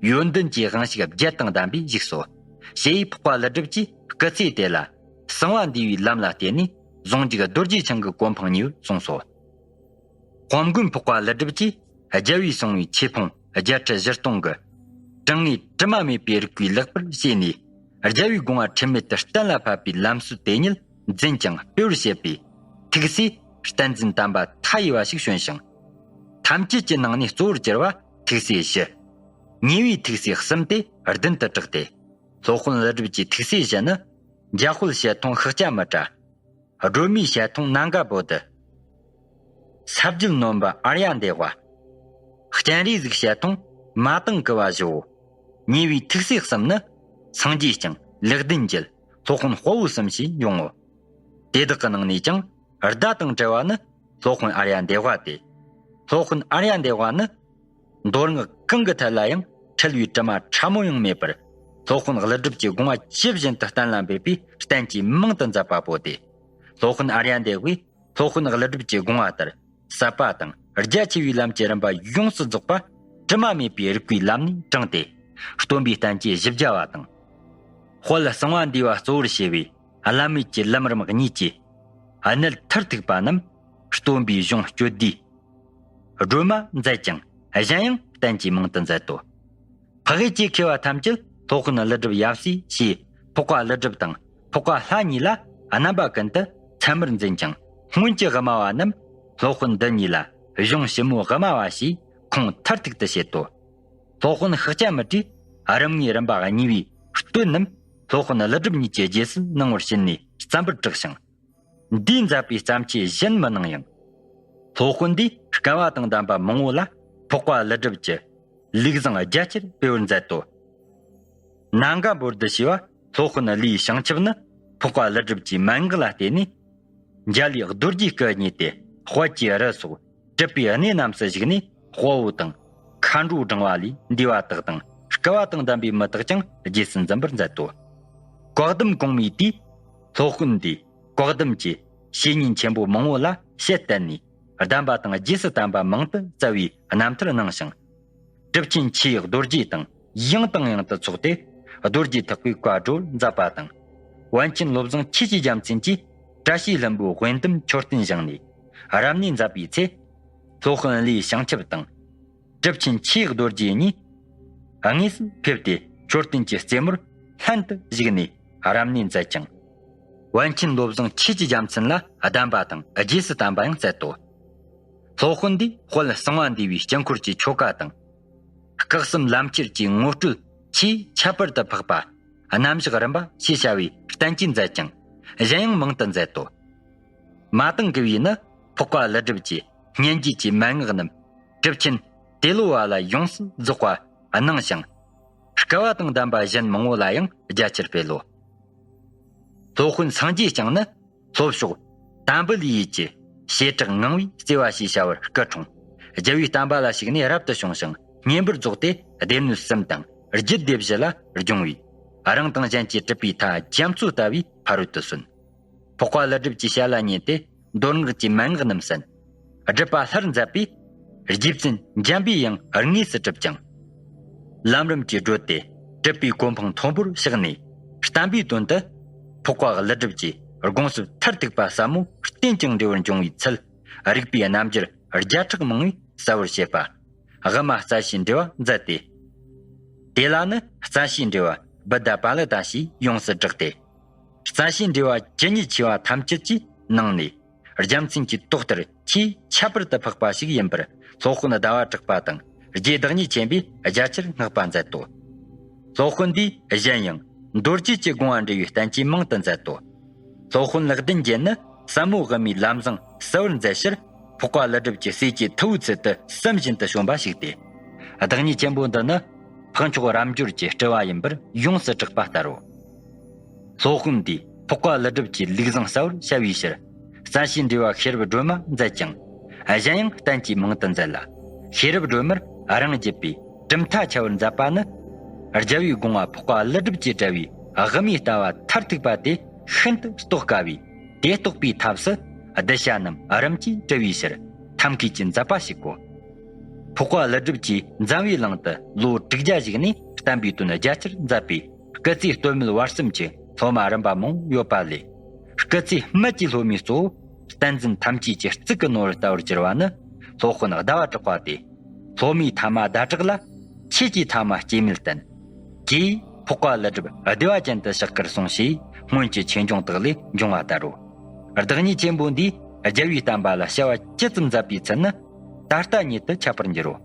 ཡོན་ཏན་གྱི་དབང་ཕྱུག་བརྒྱད་དང་ལྡན་པས་བཞུགས་སོ། ཞེས་འཕགས་པ་ཀླུ་སྒྲུབ་ཀྱིས་སྐུ་ཚེ་དེ་ལ་གསང་བ་འདུས་པའི་ལམ་ལ་བརྟེན་ནས་ཟུང་འཇུག་རྡོ་རྗེ་འཆང་གི་གོ་འཕང་ཉེ་བར་གསུངས་སོ། གོ་མགོན་འཕགས་པ་ཀླུ་སྒྲུབ་ཀྱིས་རྒྱལ་བས་གསུངས་པའི་ཆོས་ཕུང་བརྒྱད་ཁྲི་བཞི་སྟོང་གི་དྲང་ངེས་དྲི་མ་མེད་པའི་རིགས་པའི་ལེགས་པར་ཤེས་ནས། རྒྱལ་བའི་དགོངས་པ་ཁྲིམས་མེད་དུ་གཏན་ལ་ཕབ་པའི་ལམ་སྲོལ་དེ་ཉིད་འཛིན་ཅིང་སྤེལ་བར་བྱེད་པའི་ཐུགས་སྲས་བསྟན་འཛིན་དམ་པ་མཐའ་ཡས་པ་ཞིག་བྱོན་ཞིང་། ཐམས་ཅད་ཀྱི་ནང་ནས་གཙོ་བོར་གྱུར་པ་ཐུགས་སྲས་བཞི། ཉེ་བའི་ཐུགས་སྲས་གསུམ་དེ་བདུན་དུ་གྲགས་ཏེ། སློབ་དཔོན་ཀླུ་སྒྲུབ་ཀྱི་ཐུགས་སྲས་བཞི་ནི། འཇའ་དཔལ་ཞལ་མཐོང་ཤཱཀྱ་མུ་དྲ། སྒྲོལ་མའི་ཞལ་མཐོང་ནཱ་ག་བོ་དྷི། ས་བརྒྱུད་ནོམ་པ་ཨཱརྱ་དེ་ཝ། སྤྱན་རས་གཟིགས་ཞལ་མཐོང་མ་ཏང་ཀུ་པ་བཞི་བོ། ཉེ་བའི་ཐུགས་སྲས་གསུམ་ནི། སངས་རྒྱས་བསྐྱངས་ལེགས་ལྡན་འབྱེད་སློབ་དཔོན་དཔའ་བོ་གསུམ་ཞེས་འབྱུང་ངོ་། དེ་དག་གི་ནང་ནས་ཀྱང་། ཟླ་དང་བྲལ་བ་ནི་སློབ་དཔོན་ཨཱརྱ་དེ་ཝ་སྟེ། སློབ་དཔོན་ཨཱརྱ་དེ་ཝ་ནི། མདོ་སྔགས་གང་གི་ཐད་ལ་ཡང་འཁྲུལ་བའི་དྲི་མ་ཕྲ་མོ་ཡང་མེད་པར། སློབ་དཔོན་ཀླུ་སྒྲུབ་ཀྱི་དགོངས་པ་ཇི་བཞིན་དུ་གཏན་ལ་འབེབས་པའི་བསྟན་བཅོས་མང་དུ་མཛད་པ་པོ་སྟེ། སློབ་དཔོན་ཨཱརྱ་དེ་ཝས་སློབ་དཔོན་ཀླུ་སྒྲུབ་ཀྱི་དགོངས་པ་ལྟར་ཟབ་པ་དང་རྒྱ་ཆེ་བའི་ལམ་གྱི་རིམ་པ་ཡོངས་སུ་རྫོགས་པ་དྲི་མ་མེད་པའི་རིགས་པའི་ལམ་ནས་དྲངས་ཏེ། སྟོན་པའི་བསྟན་བཅོས་བཞི་བརྒྱ་པ་དང་། དཔལ་གསང་བ་འདུས་པ་གཙོ་བོར་བྱས་པའི་བླ་མེད་ཀྱི་ལམ་རིམ་གཉིས་ཀྱི་གནད་མཐར་ཐུག་པ་རྣམས་སྟོན་པའི་གཞུང་སྤྱོད་བསྡུས་སྒྲོན་མ་མཛད་ཅིང་། གཞན་ཡང་བསྟན་བཅོས་མང་དུ་མཛད་དོ། འཕགས་ཡུལ་གྱི་མཁས་པ་ཐམས་ཅད་སློབ་དཔོན་ཀླུ་སྒྲུབ་ཡབ་སྲས་ཞེས་འཕགས་པ་ཀླུ་སྒྲུབ་དང་འཕགས་པ་ལྷ་གཉིས་ལ་རྣམ་པ་ཀུན་ཏུ་ཚད་མར་འཛིན་ཅིང་། སྔོན་གྱི་དབུ་མ་པ་རྣམས་སློབ་དཔོན་འདི་གཉིས་ལ་གཞུང་ཞིབ་མོའི་དབུ་མ་པ་ཞེས་ཁུངས་མཐར་ཐུག་ཏུ་བྱེད་དོ། སློབ་དཔོན་ཤཱཀྱ་མུ་དྲས་རིམ་ལྔའི་རིམ་པ་གཉིས་པའི་སྟོད་རྣམས་སློབ་དཔོན་ཀླུ་སྒྲུབ་ཉིད་ཀྱི་རྗེས་སུ་གནང་བར་བྱིན་ནས་བརྩམ་པར་གྲགས་ཤིང་། འདིས་མཛད་པའི་བརྩམས་ཆོས་གཞན་མི་སྣང་ཡང་། སློབ་དཔོན་འདིས་སྐལ་བ་དང་ལྡན་པ་མང་བོ་ལ་འཕགས་པ་ཀླུ་སྒྲུབ་ཀྱི་ལུགས་བཟང་རྒྱ་ཆེར་སྤེལ་བར་མཛད་དོ། ནཱ་ག་བོ་དྷི་ཞེས་པ་སློབ་དཔོན་ཀླུའི་བྱང་ཆུབ་ནི། འཕགས་པ་ཀླུ་སྒྲུབ་ཀྱི་མན་ངག་ལ་བརྟེན་ནས། འཇའ་ལུས་རྡོ་རྗེའི་སྐུ་བརྙེས་ཏེ། དཔལ་གྱི་རི་སོགས་གྲུབ་པའི་གནས་རྣམས་སུ་བཞུགས་ནས། དཔའ་བོ་དང་། མཁའ་འགྲོ་བགྲང་བ་ལས་འདས་པ་དག་དང་། སྐལ་བ་དང་ལྡན་པའི་མི་དག་ཀྱང་རྗེས་སུ་འཛིན་པར་མཛད་དོ། བཀའ་གདམས་གོང་མའི་དུས། སློབ་དཔོན་འདིས་བཀའ་གདམས་ཀྱི་བཤེས་གཉེན་ཆེན་པོ་མང་བོ་ལ་ཞལ་བསྟན་ནས། གདམས་པ་དང་རྗེས་སུ་བསྟན་པ་མང་དུ་སྩལ་བའི་རྣམ་ཐར་གནང་ཞིང་། གྲུབ་ཆེན་ཆོས་རྡོ་རྗེ་དང་ཡང་དང་ཡང་དུ་ཚོགས་ཏེ། རྡོ་རྗེ་ཐེག་པའི་བཀའ་བགྲོ་མཛད་པ་དང་། པཎ་ཆེན་བློ་བཟང་ཆོས་ཀྱི་རྒྱལ་མཚན་གྱིས་བཀྲ་ཤིས་ལྷུན་པོའི་དབེན་ལྡེམ་མཆོད་རྟེན་བཞེངས་ནས་རབ་གནས་མཛད་པའི་ཚེ། སློབ་དཔོན་ཀླུའི་བྱང་ཆུབ་དང་། གྲུབ་ཆེན་ཆོས་རྡོ་རྗེ་གཉིས་དངོས་སུ་ཕེབས་ཏེ། མཆོད་རྟེན་གྱི་རྩེ་མོར་ལྷན་དུ་བཞུགས་ནས་རབ་གནས་མཛད་ཅིང་། པཎ་ཆེན་བློ་བཟང་ཆོས་ཀྱི་རྒྱལ་མཚན་ལ་གདམས་པ་དང་རྗེས་སུ་བསྟན་པ་ཡང་སྩལ་ཏོ། སློབ་དཔོན་འདིས་དཔལ་གསང་བ་འདུས་པའི་དཀྱིལ་འཁོར་གྱི་ཆོ་ག་དང་། སྐུ་གསུམ་ལམ་ཁྱེར་གྱི་ངོ་སྤྲོད་ཆེས་ཁྱད་པར་དུ་འཕགས་པ་རྣམ་གཞག་རིམ་པ་ཞེས་བྱ་བའི་བསྟན་བཅོས་མཛད་ཅིང་། གཞན་ཡང་མང་དུ་མཛད་དོ། མ་ཏང་ཀུ་པའི་ནི་འཕགས་པ་ཀླུ་སྒྲུབ་ཀྱི་སྙན་རྒྱུད་ཀྱི་མན་ངག་རྣམས་གྲུབ་ཆེན་ཏེ་ལོ་བ་ལ་ཡོངས་སུ་རྫོགས་པ་གནང་ཞིང་། སྐལ་བ་དང་ལྡན་པ་གཞན་མང་བོ་ལ་ཡང་རྒྱ་ཆེར་སྤེལ་ལོ། སློབ་དཔོན་སངས་རྒྱས་བསྐྱངས་ནི། ལྷོ་ཕྱོགས་དཱ་པུ་ལི་ཡུལ་གྱི་བྱེ་བྲག་ངང་པའི་བརྩེ་བ་ཞེས་བྱ་བར་སྐུ་འཁྲུངས། རྒྱལ་བའི་བསྟན་པ་ལ་ཞུགས་ནས་རབ་ཏུ་བྱུང་ཞིང་། བསྙེན་པར་རྫོགས་ཏེ་སྡེ་སྣོད་གསུམ་དང་རྒྱུད་སྡེ་བཞི་ལ་སྦྱོང་བས། རང་དང་གཞན་གྱི་གྲུབ་པའི་མཐའ་རྒྱ་མཚོ་ལྟ་བུའི་ཕ་རོལ་ཏུ་སོན། འཕགས་པ་ཀླུ་སྒྲུབ་ཀྱི་ཞལ་ལ་ཉན་ཏེ། མདོ་སྔགས་ཀྱི་མན་ངག་རྣམས་གསན། སྒྲུབ་པ་ལྷར་མཛད་པས། རྗེ་བཙུན་འཇམ་པའི་དབྱངས་དངོས་སུ་གྲུབ་ཅིང་། ལམ་རིམ་གྱིས་བགྲོད་དེ། གྲུབ་པའི་གོ་འཕང་མཐོན་པོར་གཤེགས་ནས། བསྟན་པའི་དོན་དུ། འཕགས་པ་ཀླུ་སྒྲུབ་ཀྱི་ དགོངས་ཟབ་མཐར་ཐུག་པ་ཟབ་མོ་རྟེན་ཅིང་འབྲེལ་བར་འབྱུང་བའི་ཚུལ། རིག་པའི་རྣམ་འགྱུར་བརྒྱ་ཕྲག་མང་བས་གསལ་བར་བཤད་པ། དབུ་མ་རྩ་ཤེའི་འགྲེལ་བ་མཛད་དེ། དེ་ལ་ནི་རྩ་ཤེའི་འགྲེལ་བ་བུདྡྷ་པཱ་ལི་ཏ་ཞེས་ཡོངས་སུ་གྲགས་ཏེ། རྩ་ཤེའི་འགྲེལ་བ་ཇི་སྙེད་ཆེ་བ་ཐམས་ཅད་ཀྱི་ནང་ནས། རྒྱལ་མཚན་གྱི་ཏོག་ལྟར་ཆེས་ཁྱད་པར་དུ་འཕགས་པ་ཞིག་ཡིན་པར་སློབ་དཔོན་ཟླ་བ་གྲགས་པ་དང་རྗེ་བདག་ཉིད་ཆེན་པོས་རྒྱ་ཆེར་བསྔགས་པ་མཛད་དོ། སློབ་དཔོན་འདིས་གཞན་ཡང་མདོ་རྒྱུད་ཀྱི་དགོངས་པ་འགྲེལ་བའི་བསྟན་བཅོས་མང་དུ་མཛད་དོ། སློབ་དཔོན་ལེགས་ལྡན་འབྱེད་ནི་ཟབ་མོ་དབུ་མའི་ལམ་བཟང་གསལ་བར་མཛད་ཕྱིར། འཕགས་པ་ཀླུ་སྒྲུབ་ཀྱི་སྲས་ཀྱི་ཐུ་བོའི་ཚུལ་དུ་བསམ་བཞིན་དུ་བྱོན་པ་ཞིག་སྟེ། བདག་ཉིད་ཆེན་པོ་འདི་ནི་འཕགས་མཆོག་རབ་འབྱོར་གྱི་སྤྲུལ་བ་ཡིན་པར་ཡོངས་སུ་གྲགས་པ་ལྟར་རོ། སློབ་དཔོན་འདིས་འཕགས་པ་ཀླུ་སྒྲུབ་ཀྱི་ལུགས་བཟང་གསལ་བར་བྱ་བའི་ཕྱིར། རྩ་ཤེའི་འགྲེལ་བ་ཤེས་རབ་སྒྲོན་མ་མཛད་ཅིང་། གཞན་ཡང་བསྟན་བཅོས་མང་དུ་མཛད་ལ། ཤེས་རབ་སྒྲོན་མར་རང་རྒྱུད་པའི་གྲུབ་མཐའ་ཁྱབ་པར་མཛད་པ་ནི། རྒྱལ་བའི་དགོངས་པ་འཕགས་པ་ཀླུ་སྒྲུབ་ཀྱིས་བཀྲལ་བའི་དབུ་མའི་ལྟ་བ་མཐར་ཐུག་པ་དེ་ཤིན་ཏུ་རྟོགས་དཀའ་བས། དེ་རྟོགས་པའི་ཐབས་སུ་གདུལ་བྱ་རྣམས་རིམ་གྱིས་བཀྲི་བའི་ཕྱིར་ཐབས་མཁས་ཀྱི་མཛད་པ་ཞིག་གོ། འཕགས་པ་ཀླུ་སྒྲུབ་ཀྱིས་འཛམ་བུའི་གླིང་དུ་ལོ་དྲུག་བརྒྱ་བཞུགས་ནས་བསྟན་པའི་དོན་རྒྱ་ཆེར་མཛད་པས། སྐུ་ཚེའི་སྟོད་སྨད་བར་གསུམ་གྱི་སློབ་མ་རིམ་པ་མང་ཡོད་པ་ལས། སྐུ་ཚེ་སྨད་ཀྱི་སློབ་མའི་གཙོ་བོ་བསྟན་འཛིན་ཐམས་ཅད་ཀྱི་གཙུག་གི་ནོར་བུ་ལྟ་བུར་གྱུར་པ་ནི། སློབ་དཔོན་ཟླ་བ་གྲགས་པ་སྟེ། སློབ་མའི་ཐ་མ་ཟླ་གྲགས་ལ། ཁྱེད་ཀྱི་ཐ་མ་སྐྱེ་མེད་བསྟན། ཀྱེ། འཕགས་པ་ཀླུ་སྒྲུབ་བདེ་བ་ཅན་དུ་གཤེགས་སྐུར་གསུངས་ཞེས་སྔོན་གྱི་ཆོས་འབྱུང་དག་ལས་འབྱུང་བ་ལྟར་རོ། བདག་ཉིད་ཆེན་པོ་འདིས་རྒྱལ་བའི་བསྟན་པ་ལ་བྱ་བ་ཇི་ཙམ་མཛད་པའི་ཚུལ་ནི་ད་ལྟ་ཉིད་དུ་ཁྱབ་པར་འགྱུར་རོ།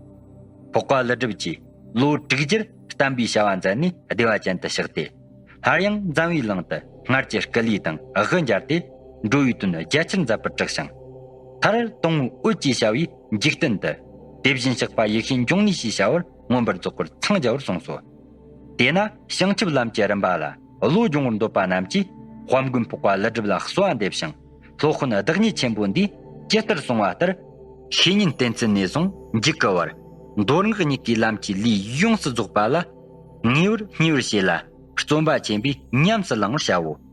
འཕགས་པ་ཀླུ་སྒྲུབ་ཀྱིས་ལོ་དྲུག་བརྒྱར་བསྟན་པའི་བྱ་བ་མཛད་ནས་བདེ་བ་ཅན་དུ་གཤེགས་ཏེ། སླར་ཡང་འཛམ་བུའི་གླིང་དུ་སྔར་གྱི་སྐུ་ལུས་དང་དབུ་འབྱར་ཏེ། འགྲོ་བའི་དོན་རྒྱ་ཆེར་མཛད་པར་གྲགས་ཤིང་། མཐར་དང་པོའི་འོད་ཅེས་བྱ་བའི་འཇིག་རྟེན་དུ། དེ་བཞིན་གཤེགས་པ་ཡེ་ཤེས་འབྱུང་གནས་ཞེས་བྱ་བར་མངོན་པར་རྫོགས་པར་འཚང་རྒྱ་བར་གསུངས་སོ། དེས་ན་བྱང་ཆུབ་ལམ་གྱི་རིམ་པ་ལ་བློ་སྦྱོང་བར་འདོད་པ་རྣམས་ཀྱིས་དཔལ་མགོན་འཕགས་པ་ཀླུ་སྒྲུབ་ལ་གསོལ་བ་འདེབས་ཤིང་། སློབ་དཔོན་བདག་ཉིད་ཆེན་པོ་འདིས་ཇི་ལྟར་གསུངས་པ་ལྟར། བཤེས་གཉེན་བསྟེན་ཚུལ་ནས་བཟུང་འཇུག་གི་བར། མདོ་སྔགས་གཉིས་ཀའི་ལམ་གྱི་ལུས་ཡོངས་སུ་རྫོགས་པ་ལ། ངེས་པར་བསྙེན་པར་བྱས་ལ། བརྩོན་པ་ཆེན་པོས་ཉམས་སུ་བླང་བར་བྱའོ།